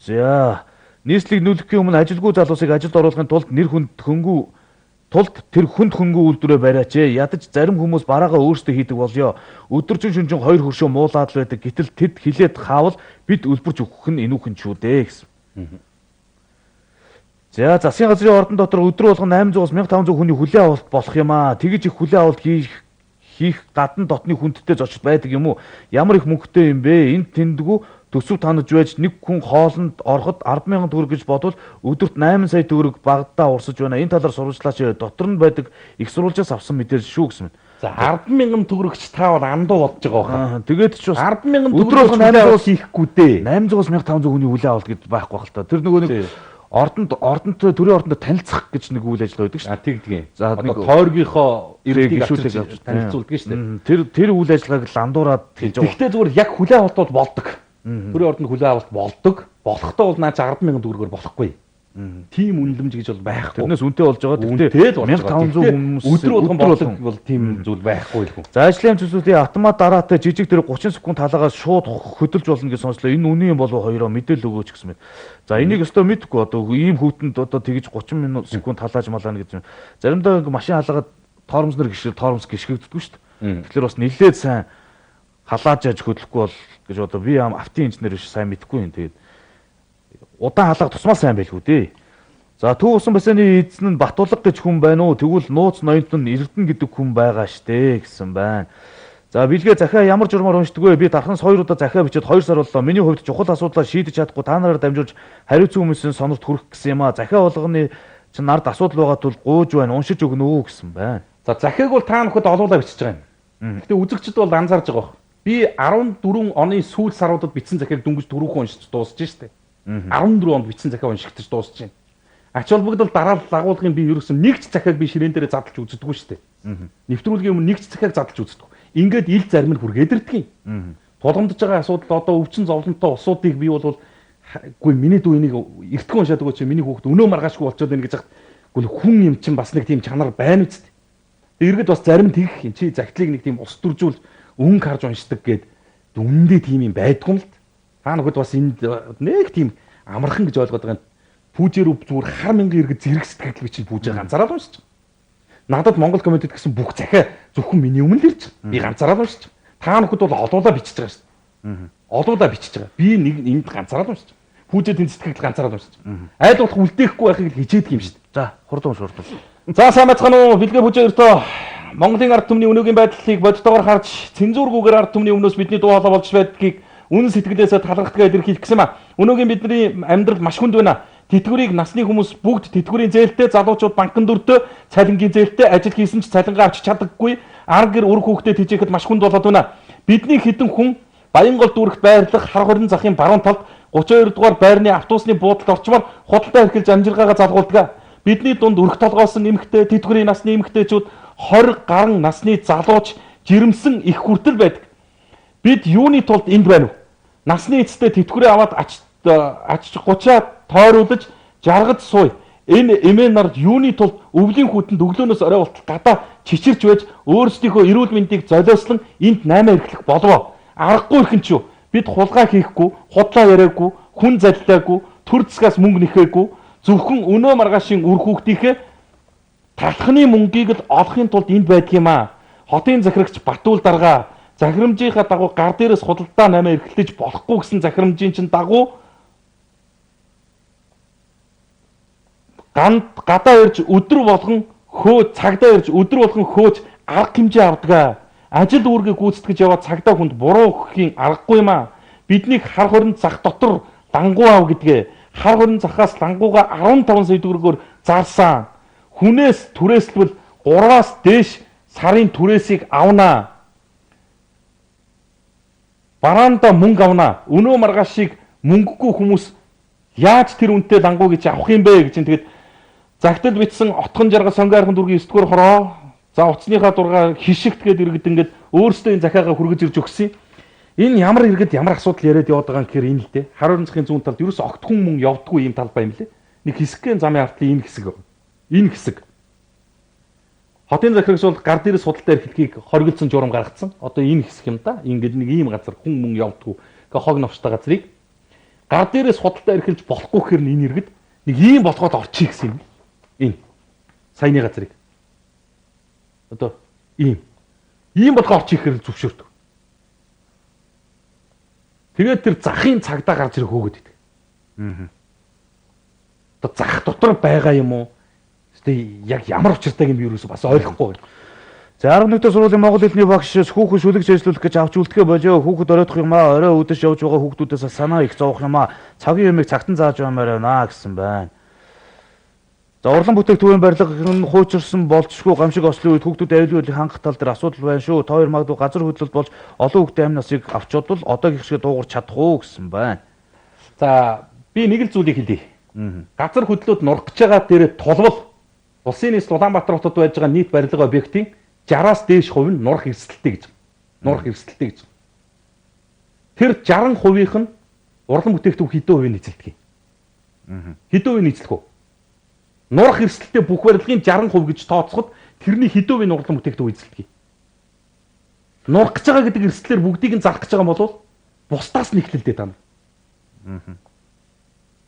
За нийслэлийг нүүлгэхийн өмнө ажилгүй залуусыг ажилд оруулахын тулд нэр хүнд хөнгүү тулд тэр хүнд хөнгөө үйлдвэрээ бариач. Ядаж зарим хүмүүс бараагаа өөрсдөө хийдэг болёо. Өдөржин шөнөжин хоёр хөршөө муулаад л байдаг. Гэтэл тэд хилээд хаавал бид үлбэрч өгөх нь энүүхэн ч үү дээ гэсэн. За засгийн газрын ордон дотор өдөр болгон 800-аас 1500 хүний хүлээн авалт болох юм аа. Тэгэж их хүлээн авалт хийх гадна дотны хүндтэй зочд байдаг юм уу? Ямар их мөнгөтэй юм бэ? Энд тэндгүү төсөв танаж байж нэг хүн хоолнд ороход 10,000 төгрөг гэж бодвол өдөрт 8 сая төгрөг багадаа урсаж байна. Энэ талаар сурвалжлаач дотор нь байдаг их сурвалжаас авсан мэдээлэл шүү гэсэн мэт. За 10,000 төгрөгч та бол андуу бодож байгаа баха. Тэгээд ч бас 10,000 төгрөг 800-аас хийхгүй дээ. 800-аас 1500 хүний хүлээн авалт гэд байхгүй хэл та. Тэр нөгөө нэг ордонд төрийн ордонд танилцах гэж нэг үйл ажиллагаа байдаг шүү дээ. Тэгдэг. За нэг тойргийнхоо иргэдийг авчирч танилцуулдаг шүү дээ. Тэр үйл ажиллагааг л андуураад хийж байгаа. Гэхдээ зүгээр яг хүлээн авалт бол болдог. Төрийн ордонд хүлээн авалт болдог. Болохтой бол наа чи 10,000 төгрөгөөр болохгүй. Тийм үнэлэмж гэж бол байхгүй. Тэрнээс үнэтэй болж байгаа. Үнэтэй л болж байгаа. 1500 хүмүүс өдөр болгон болдог бол тийм зүйл байхгүй л хүн. За, ажлын төсвүүдийн автомат дараатай жижиг тэр 30 секунд талаагаас шууд хөдөлж болно гэж сонслоо. Энэ үнэн юм болов хоёроо мэдээлэл өгөөч гэсэн мэт. За, энийг өстөө мэдэхгүй, одоо ийм хүүтэнд одоо тэгж 30 минут секунд талааж малаана гэж. Заримдаа ингээ машин халаагаад тоормс нар гიშгэл тоормс гიშгэгддэггүй шүү дээ. Тэгэхээр бас нэлээд сайн халааж яж хөдлөхгүй бол гэж одоо би ам автын инженер биш, сайн мэдэхгүй юм. Тэгээд удаан халаах тусмаа сайн байлгүй дээ. За, Төв усан бассейны эзэн нь Батулга гэж хүн байна уу? Тэгвэл нууц ноёнт нь Эрдэнэ гэдэг хүн байгаа штэ гэсэн байна. За, Билгээ захиа ямар журмаар уншдаг вэ? Би дарханс 2 удаа захиа бичээд 2 сар боллоо. Миний хувьд чухал асуудлаа шийдэж чадахгүй та нараар дамжуулж хариуцсан хүмүүсийн сонорт хүрэх гэсэн юм аа. Захиа болгоны чинь нард асуудал байгаа тул гуйж байна. Уншиж өгнө үү гэсэн байна. За, захиаг бол та нөхөд олуулаа бичиж байгаа юм. Гэхдээ үзэгчд бол анзаарж байгаа бох. Би 14 оны сүүл саруудад бичсэн захиаг дөнгөж түрүүхэн уншиж дуусж штэ. 14 онд бичсэн захиа уншигдаж дуусж байна. Ач холбогдол дараалал агуулгын би ерөөсөн нэг ч захиаг би ширээн дээрээ задлж үздэггүй штэ. Нэвтрүүлгийн өмнө нэг ч захиаг задлж үздэггүй. Ингээд ил зарим нь хүргээд ирдэг юм. Тулгамдж байгаа асуудал одоо өвчин зовлонтой улсуудыг би бол үгүй миний дүү энийг эртхэн уншаад өгөөч, миний хүүхэд өнөө маргаашгүй болчиход байна гэж хад үгүй хүн юм чинь бас нэг тийм чанар байна үст. Иргэд бас зарим тэгэх юм чи загтлыг нэг тийм ус дүржүүл өнгө харж уншдаг гээд үнэндээ тийм юм байдгүй юм л. Та нөхөд бас энд нэг тийм амархан гэж ойлгоод байгаа юм. Пүүжээр зүгээр хар мянган иргэд зэрэг сэтгэл би чинь пүүжээ ганцаараа л уншиж байгаа. Надад Монгол комитет гэсэн бүх захиа зөвхөн миний өмнө л ирж байгаа. Би ганцаараа л уншиж байгаа. Та нөхөд бол олуулаа бичиж байгаа шүү дээ. Олуулаа бичиж байгаа. Би нэг энд ганцаараа л уншиж байгаа. Пүүжээ тэнд сэтгэл ганцаараа л уншиж байгаа. Айл болох үлдээхгүй байхыг л хичээдэг юм шүү дээ. За, хурдан унш, хурдан. За, сайн байцгаана уу? Билгээ пүүжээ өртөө Монголын ард түмний өнөөгийн байдлыг бодтойгоор харж цензургүйгээр ард түмний өмнөөс бидний дуу хоолой болж байдгийг үнэн сэтгэлээсээ талархтгаа илэрхийлэх гэсэн юм. Өнөөгийн бидний амьдрал маш хүнд байна. Тэтгэврийг насны хүмүүс бүгд тэтгэврийн зээлтэй, залуучууд банкн дүртэй, цалингийн зээлтэй, ажил хийсэн ч цалингаа авч чадаггүй, ар гэр үр хүүхдээ тэжээхэд маш хүнд болоод байна. Бидний хэдэн хүн Баянгол дүүрэгт байрлах хар хорин захын баруун талд 32 дугаар байрны автобусны буудалд орчмоор худалдаа эрхэлж амжиргаагаа залгуулдаг. Бидний дунд өрх толгоосон эмэгтэй, тэтгэврийн насны эмэгтэйчүүд 20 гаруй насны залууч жирэмсэн их хүртэл байдаг. Бид юуны тулд энд байна вэ? Насны эцэстээ тэтгэврээ аваад ач 30-аа тойруулж жаргаж сууя. Энэ эмээ нар юуны тулд өвлийн хүтэнд өглөөнөөс орой болтол гадаа чичирч байж өөрсдийнхөө эрүүл мэндийг золиослон энд 8 эрхлэх болов. Аргагүй эрхэн ч юу. Бид хулгай хийхгүй, худлаа яриаггүй, хүн заллаагүй, төр засгаас мөнгө нэхээгүй, зөвхөн өнөө маргаашийн үр хүүхдийнхээ талхны мөнгийг л олохын тулд энд байдаг юм аа. Хотын захирагч Батүл дарга захирамжийнхаа дагуу гар дээрээс худалдаа 8 эрхлэж болохгүй гэсэн захирамжийн чинь дагуу ганд гадаа ирж өдөр болгон хөө цагдаа ирж өдөр болгон хөөж арга хэмжээ авдаг. Ажил үүргээ гүйцэтгэж яваа цагдаа хүнд буруу өгөхийн аргагүй юм аа. Биднийг хар хорин зах дотор лангуу ав гэдгээ. Хар хорин захаас лангууга 15 сая төгрөгөөр зарсан. Хүнээс түрээслвэл 3-аас дээш сарын түрээсийг авнаа. Бараанда мөнгө авнаа. Өнөө маргаашийг мөнгөгүй хүмүүс яаж тэр үнэтэй лангуу гэж авах юм бэ гэж. Тэгээд загтал бичсэн Отхон жаргал Сонгон архан дүүргийн 9 дугаар хороо. За, утасныхаа дургаа хишигт гээд иргэд ингээд өөрсдөө энэ захиагаа хүргэж ирж өгсөн. Энэ ямар иргэд ямар асуудал яриад яваад байгаа юм гэхээр энэ л дээ. Хар хорин захын зүүн талд ерөөс огтхон мөн явдггүй ийм талбай юм лээ. Нэг хэсэгхэн замын артлын энэ хэсэг. Энэ хэсэг. Хотын захирагч бол гар дээрээс худалдаа эрхлэхийг хоригдсон журам гаргацсан. Одоо энэ хэсэг юм да. Ингээд нэг ийм газар хүн мөн явдггүй. Ингээ хог новштой газрыг гар дээрээс худалдаа эрхэлж болохгүй гэхээр энэ иргэд нэг ийм болгоод орчих гэсэн юм. Энэ саяны газрыг. Одоо ийм болгоо орчих гэхээр зөвшөөрдөг. Тэгээд тэр захын цагдаа гарч ирэх хөөгöd идэг. Одоо зах дотор байгаа юм уу? Гэтэ яг ямар учиртайг юм би юусоо бас ойлгохгүй байна. За, 11 дэх сургуулийн монгол хэлний багш хүүхэн шүлэг ажиллуулах гэж авч үлдэхэ болио. Хүүхэд оройтох юм аа. Орой үдэш явж байгаа хүүхдүүдээс санаа их зовох юм аа. Цагийн юмыг цагтан зааж баймаар байна гэсэн байна. За, урлан бүтээгдэхүүн төвийн барилга нь хуучирсан болцшгүй гамшиг ослын үед хүүхдүүд аюулгүй байдлыг хангах тал дээр асуудал байна шүү. Та хоёр магадгүй газар хөдлөлт болж олон хүүхдийн амь насыг авч бодвол одоогийнх шиг дуугарч чадах уу гэсэн байна. За, би нэг л зүйлийг хэлье. Газар хөдлөөд нурах гэж байгаа дээр тулвал улсын нийслэл Улаанбаатар хотод байж байгаа нийт барилга объектын 60-аас дээш хувь нь нурах эрсдэлтэй гэж. Нурах эрсдэлтэй гэж. Тэр 60%-ийнх нь урлан бүтээгдэхүүн хэдэн хувийг эзэлдэг юм? Хэдэн хувийг нийцлэх үү? Нурах эрсдэлтэй бүх барилгын 60% гэж тооцоход тэрний хэдэн хувийн нурлан бүтээгдэхүүн эзэлдэг юм? Нурах гэж байгаа гэдэг эрсдлээр бүгдийг нь зарах гэж байгаа юм бол бусдаас нь эхлэлдээ та нар.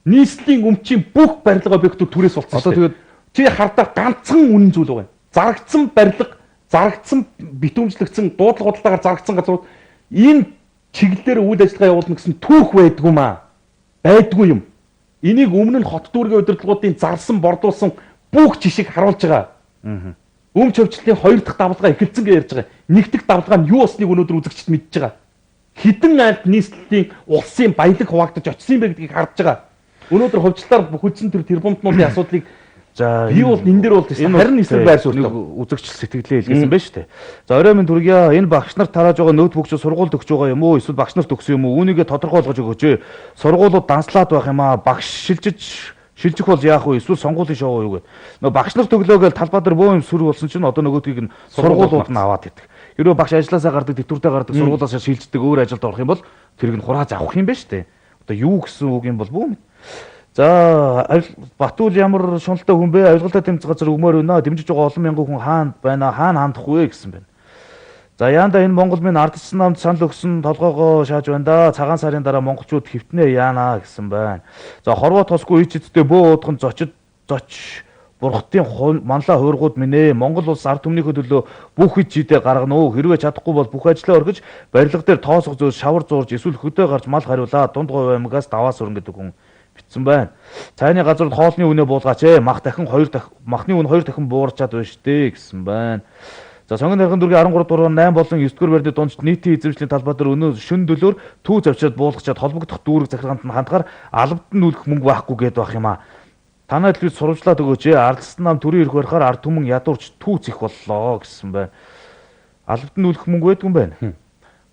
Нийслэлийн өмчийн бүх барилга объектууд түрээс болсон. Одоо тэгээд чи хардаа ганцхан үнэн зүйл байгаа юм. Зарагдсан барилга, зарагдсан битүүмжлэгдсэн дуудлага худалдаагаар зарагдсан газрууд энэ чиглэлээр үйл ажиллагаа явуулна гэсэн түүх байдгүй маа. Байдгүй юм. Энийг өмнө нь хот дүүргийн удирдлагуудын зарлсан, бордуулсан бүх жишг харуулж байгаа. Өмч хөвчлөлийн хоёр дахь давлгаа эхэлсэн гэж ярьж байгаа. Нэг дахь давлгаа нь юу болсныг өнөөдөр үзэгчд мэдж байгаа. Хэдэн айлд нийслэлийн улсын баялаг хуваагдаж очсон юм бэ гэдгийг харж байгаа. Өнөөдөр хувьчлалаар бүхэлдсэн тэр тэрбумтнуудын асуудлыг за би бол энэ дээр бол харин эсрэг байр суурьтай. Нэг үзэгч сэтгэлээ илгээсэн байна шүү дээ. За орой минь түргийа энэ багш нарт тарааж байгаа ноутбук чи сургуульд өгч байгаа юм уу? Эсвэл багш нарт өгсөн юм уу? Үүнийгээ тодорхойлгож өгөөч. Сургуулиуд данслаад байх юм аа. Багш шилжих бол яах вэ? Эсвэл сонгуулийн шоу юу гэдэг. Нөгөө багш нарт өглөө гээл талбай дээр бөө юм сүр болсон чинь одоо нөгөөдгийг нь сургуулиуд нь аваад идэх. Хэрвээ багш ажилласаа гардаг, тэтгэвртэй гардаг, сургуулиасаа шилждэг, өөр ажилд орох юм бол тэрийг нь хурааж авах юм байна шүү дээ. Одоо юу гэсэн үг юм бол бүү мэд. За Батүл ямар шуналтай хүн бэ? Авилгалтай тэмцэх газар өгмөр байна. Дэмжиж байгаа олон мянган хүн хаана байна? Хаана хандах вэ гэсэн байна. За яанда энэ Монгол минь ардчсан намд санал өгсөн толгоогоо шааж байна да. Цагаан сарын дараа монголчууд хэвтнэ яана гэсэн байна. За хорвоо тосгүй ич эцтэй бөө уудхан зочид зоч бурхтын манлаа хуургууд минь ээ. Монгол улс ард түмнийхөө төлөө бүх ич жидээ гаргана уу? Хэрвээ чадахгүй бол бүх ажлаа орхиж барилга дээр тоосох зөөс шавар зуурж эсвэл хөдөө гарч мал хариулаа. Дунд говь аймагаас даваа сүрэн гэдэг хүн битсэн байна. Цайны газрууд хоолны үнэ буулгаач ээ. Мах дахин хоёр дахин махны үнэ хоёр дахин буурчаад байна штэ гэсэн байна. За сонгон тархин дүүргийн 13 дугаар 8 болон 9 дугаар байрны дундч нийтийн эзэмшлийн талбай дээр өнөө шөн дөлөөр төв завчраад буулгачаад холбогдох дүүрэг захиргаанд нь хандгаар албад нь үлдэх мөнгө байхгүй гээд байх юм аа. Танай төлөв сурвалжлаад өгөөч ээ. Ардсан нам төрийн эрх барихаар ард түмэн ядуурч түүц их боллоо гэсэн байна. Албад нь үлдэх мөнгө байдгүй юм байна.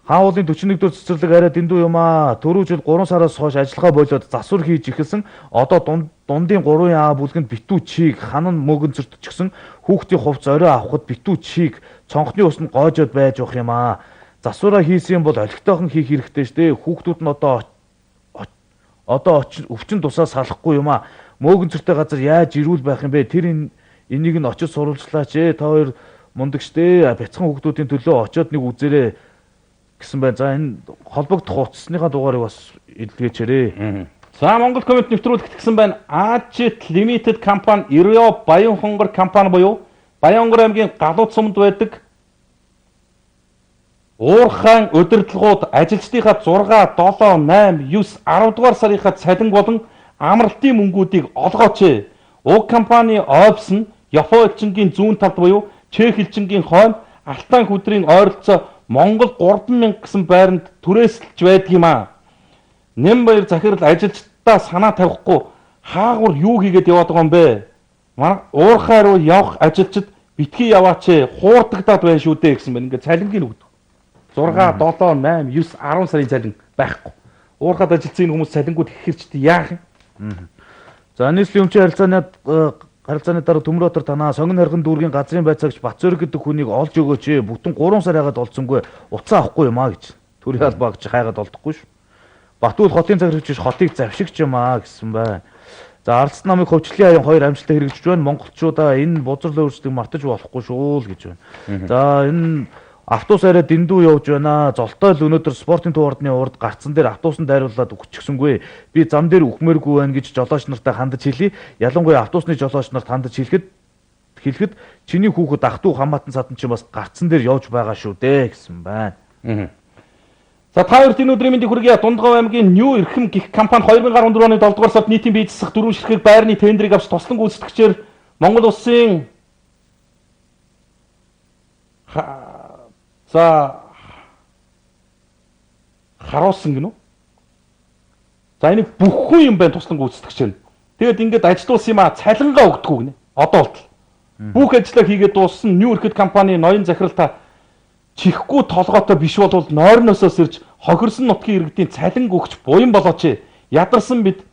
Хаан уулын 41 дэх цэцэрлэг арай дэндүү юм аа. Түрүү жил 3 сараас хойш ажиллагаа болиод засвар хийж эхэлсэн. Одоо дундын 3 А бүлгэнд битүү чиг, ханан мөгөнцөрт ч гэсэн хүүхдийн хувц орой авахд битүү чиг, цонхны ус нь гоожод байж явах юм аа. Засвараа хийсэн бол олигтойхон хийх хэрэгтэй штэ. Хүүхдүүд нь одоо өвчин тусаа салахгүй юм аа. Мөөгөнцөртэй газар яаж ирүүл байх юм бэ? Тэр энийг нь очиж сурвалжлаач ээ. Та хоёр мундаг штэ. Бяцхан хүүхдүүдийн төлөө очиод нэг үзээрэй гэсэн байна. За энэ холбогдох утасныхаа дугаарыг бас илгээчээрээ. За Монгол коммент нэвтрүүлэгт гэсэн байна. Ажит Limited компани Ирио Баянхонгор компани буюу Баянгор аймгийн Галууд сумд байдаг Уурхайн удирдлагууд ажилчдынхаа 6, 7, 8, 9, 10 дугаар сарынхаа цалин болон амралтын мөнгүүдийг олгооч. Уг компани офис нь Япон элчингийн зүүн талд буюу Чех элчингийн хойно Алтан хүдрийн ойролцоо Монгол 3000 гэсэн байранд түрээсэлж байдаг юм аа. Нямбаяр захирал ажилчдаа санаа тавихгүй хаагур юу хийгээд яваад байгаа юм бэ? Манай уурхай руу явах ажилчид битгий яваач хуурдагдаад байна шүү дээ гэсэн байна. Ингээд цалингийн өгдөг. 6, 7, 8, 9, 10 сарын цалин байхгүй. Уурхад ажилласан энэ хүмүүс цалингууд ихэрчд яах юм? За нийслэлийн өмчийн харилцааны дараа Төмөр-Отор танаа сонгон харган дүүргийн газрын байцаагч Батцөрг гэдэг хүнийг олж өгөөч. Бүтэн 3 сар яагаад олдсонгүй уцаа авахгүй юм аа гэж. Төрийн албаа гэж хайгаад олдохгүй шүү. Батүл хотын захирагч хотыг завшигч юм аа гэсэн байна. За ардсан намыг хөвчлөлийн аян хоёр амжилттай хэрэгжиж байна. Монголчуудаа энэ бузар өөрчлөлтийг мартаж болохгүй шүү л гэж байна. За энэ автобус арай дэндүү явж байна. Золтой л өнөөдөр спортын төв ордны урд гарцсан дээр автобусанд дайруулад өгчихсэнгүй. Би зам дээр үхмээргүй байна гэж жолооч нартай хандаж хэлье. Ялангуяа автобусны жолооч нарт хандаж хэлэхэд чиний хүүхэд ах トゥ хамаатан садан чинь бас гарцсан дээр явж байгаа шүү дээ гэсэн байна. За та хоёрт энэ өдрийн мэндийг хүргье. Дундгов аймгийн Нью Эрхэм гих компани 2014 оны 7 дугаар сард нийтийн бие засах дөрвөн ширхэг байрны тендрийг авч туслан гүйцэтгэгчээр Монгол улсын за харуулсан гинүү. За энийг бүх хүн юм байна туслан гүйцэтгэгч нь. Тэгээд ингээд ажилуулсан юм а цалингаа өгдөггүй гинэ. Одоо болтол. Бүх ажлаа хийгээд дууссан Нью Эрхэд компани ноён захирал та чихгүй толгойтой биш болвол нойрносоо сэрж хохирсон нутгийн иргэдийн цалин өгч буян болооч. Ядарсан бид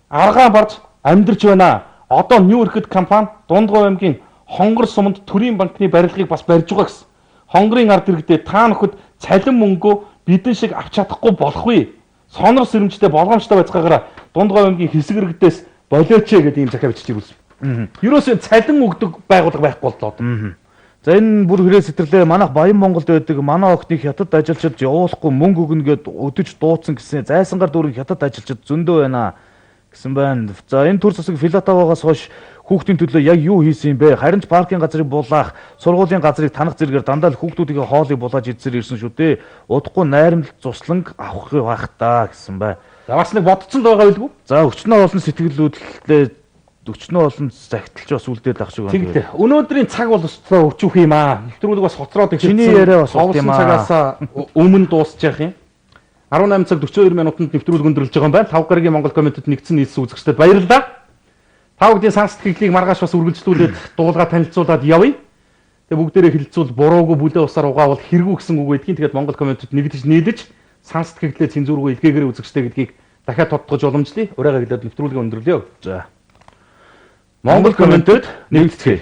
аргаа барж амьдарч байна. Одоо Нью Эрхэд компани Дундгов аймгийн Хонгор суманд төрийн банкны барилгыг бас барьж байгаа гэсэн. Хонгорын ард иргэдээ та нөхөд цалин мөнгөө бидэн шиг авч чадахгүй болохгүй. Сонор сэрэмжтэй болгоомжтой байцгаагаараа Дунд говь аймгийн хэсэг иргэдээс болооч гэдэг ийм захиа бичиж ирүүлсэн. Ерөөсөө цалин өгдөг байгууллага байхгүй боллоо. За энэ бүр хэрэг сэтэрлээ. Манайх Баян Монголд байдаг манай охиныг хятад ажилчид явуулахгүй мөнгө өгнө гэд өдөж дуудсан гэсэн зайсангаар дүүрэн хятад ажилчид зөндөө байна гэсэн байна. За энэ төр засаг Филатовоогоос хойш хүүхдийн төлөө яг юу хийсэн юм бэ? Харин ч паркийн газрыг булаах, сургуулийн газрыг танах зэрэгээр дандаа л хүүхдүүдийн хоолыг булааж идсээр ирсэн шүү дээ. Удахгүй найрамдал зусланг авах байх та гэсэн бай. За бас нэг бодцсон л байгаа байлгүй. За өчнөө олон сэтгэлдлээ өчнөө олон захидалч бас үлдээд ах шиг байна. Тэгтээ. Өнөөдрийн цаг бол өстой өчүүх юм аа. Нэвтрүүлэг бас хоцроод эхэлсэн. Чиний яриа бас урт юм аа. Цагаас өмнө дуусчих юм. 18 цаг 42 минутанд нэвтрүүлэг өндөрлөж байгаа юм байна. Лав гарагийн Монгол комментэд нэгдсэн нийлсэн үзэгчдэд баярлалаа. Та бүдийн санс сэтгэлийг маргааш бас үргэлжлүүлээд дуулгаа танилцуулаад явъя. Тэгээ бүгдээрээ хэлэлцүүл буруугүй бүлээ усаар угаавал хэрэгүү гэсэн үг байдгийн. Тэгээд Монгол комментэд нэгдэж нийлж санс сэтгэлээ цензургүй илгээгээрээ үзэгчтэй гэдгийг дахиад тодтогч уламжлая. Урайгаа гэлээд нэвтрүүлгээ өндөрлөё. За. Монгол комментэд нэгдэцгээе.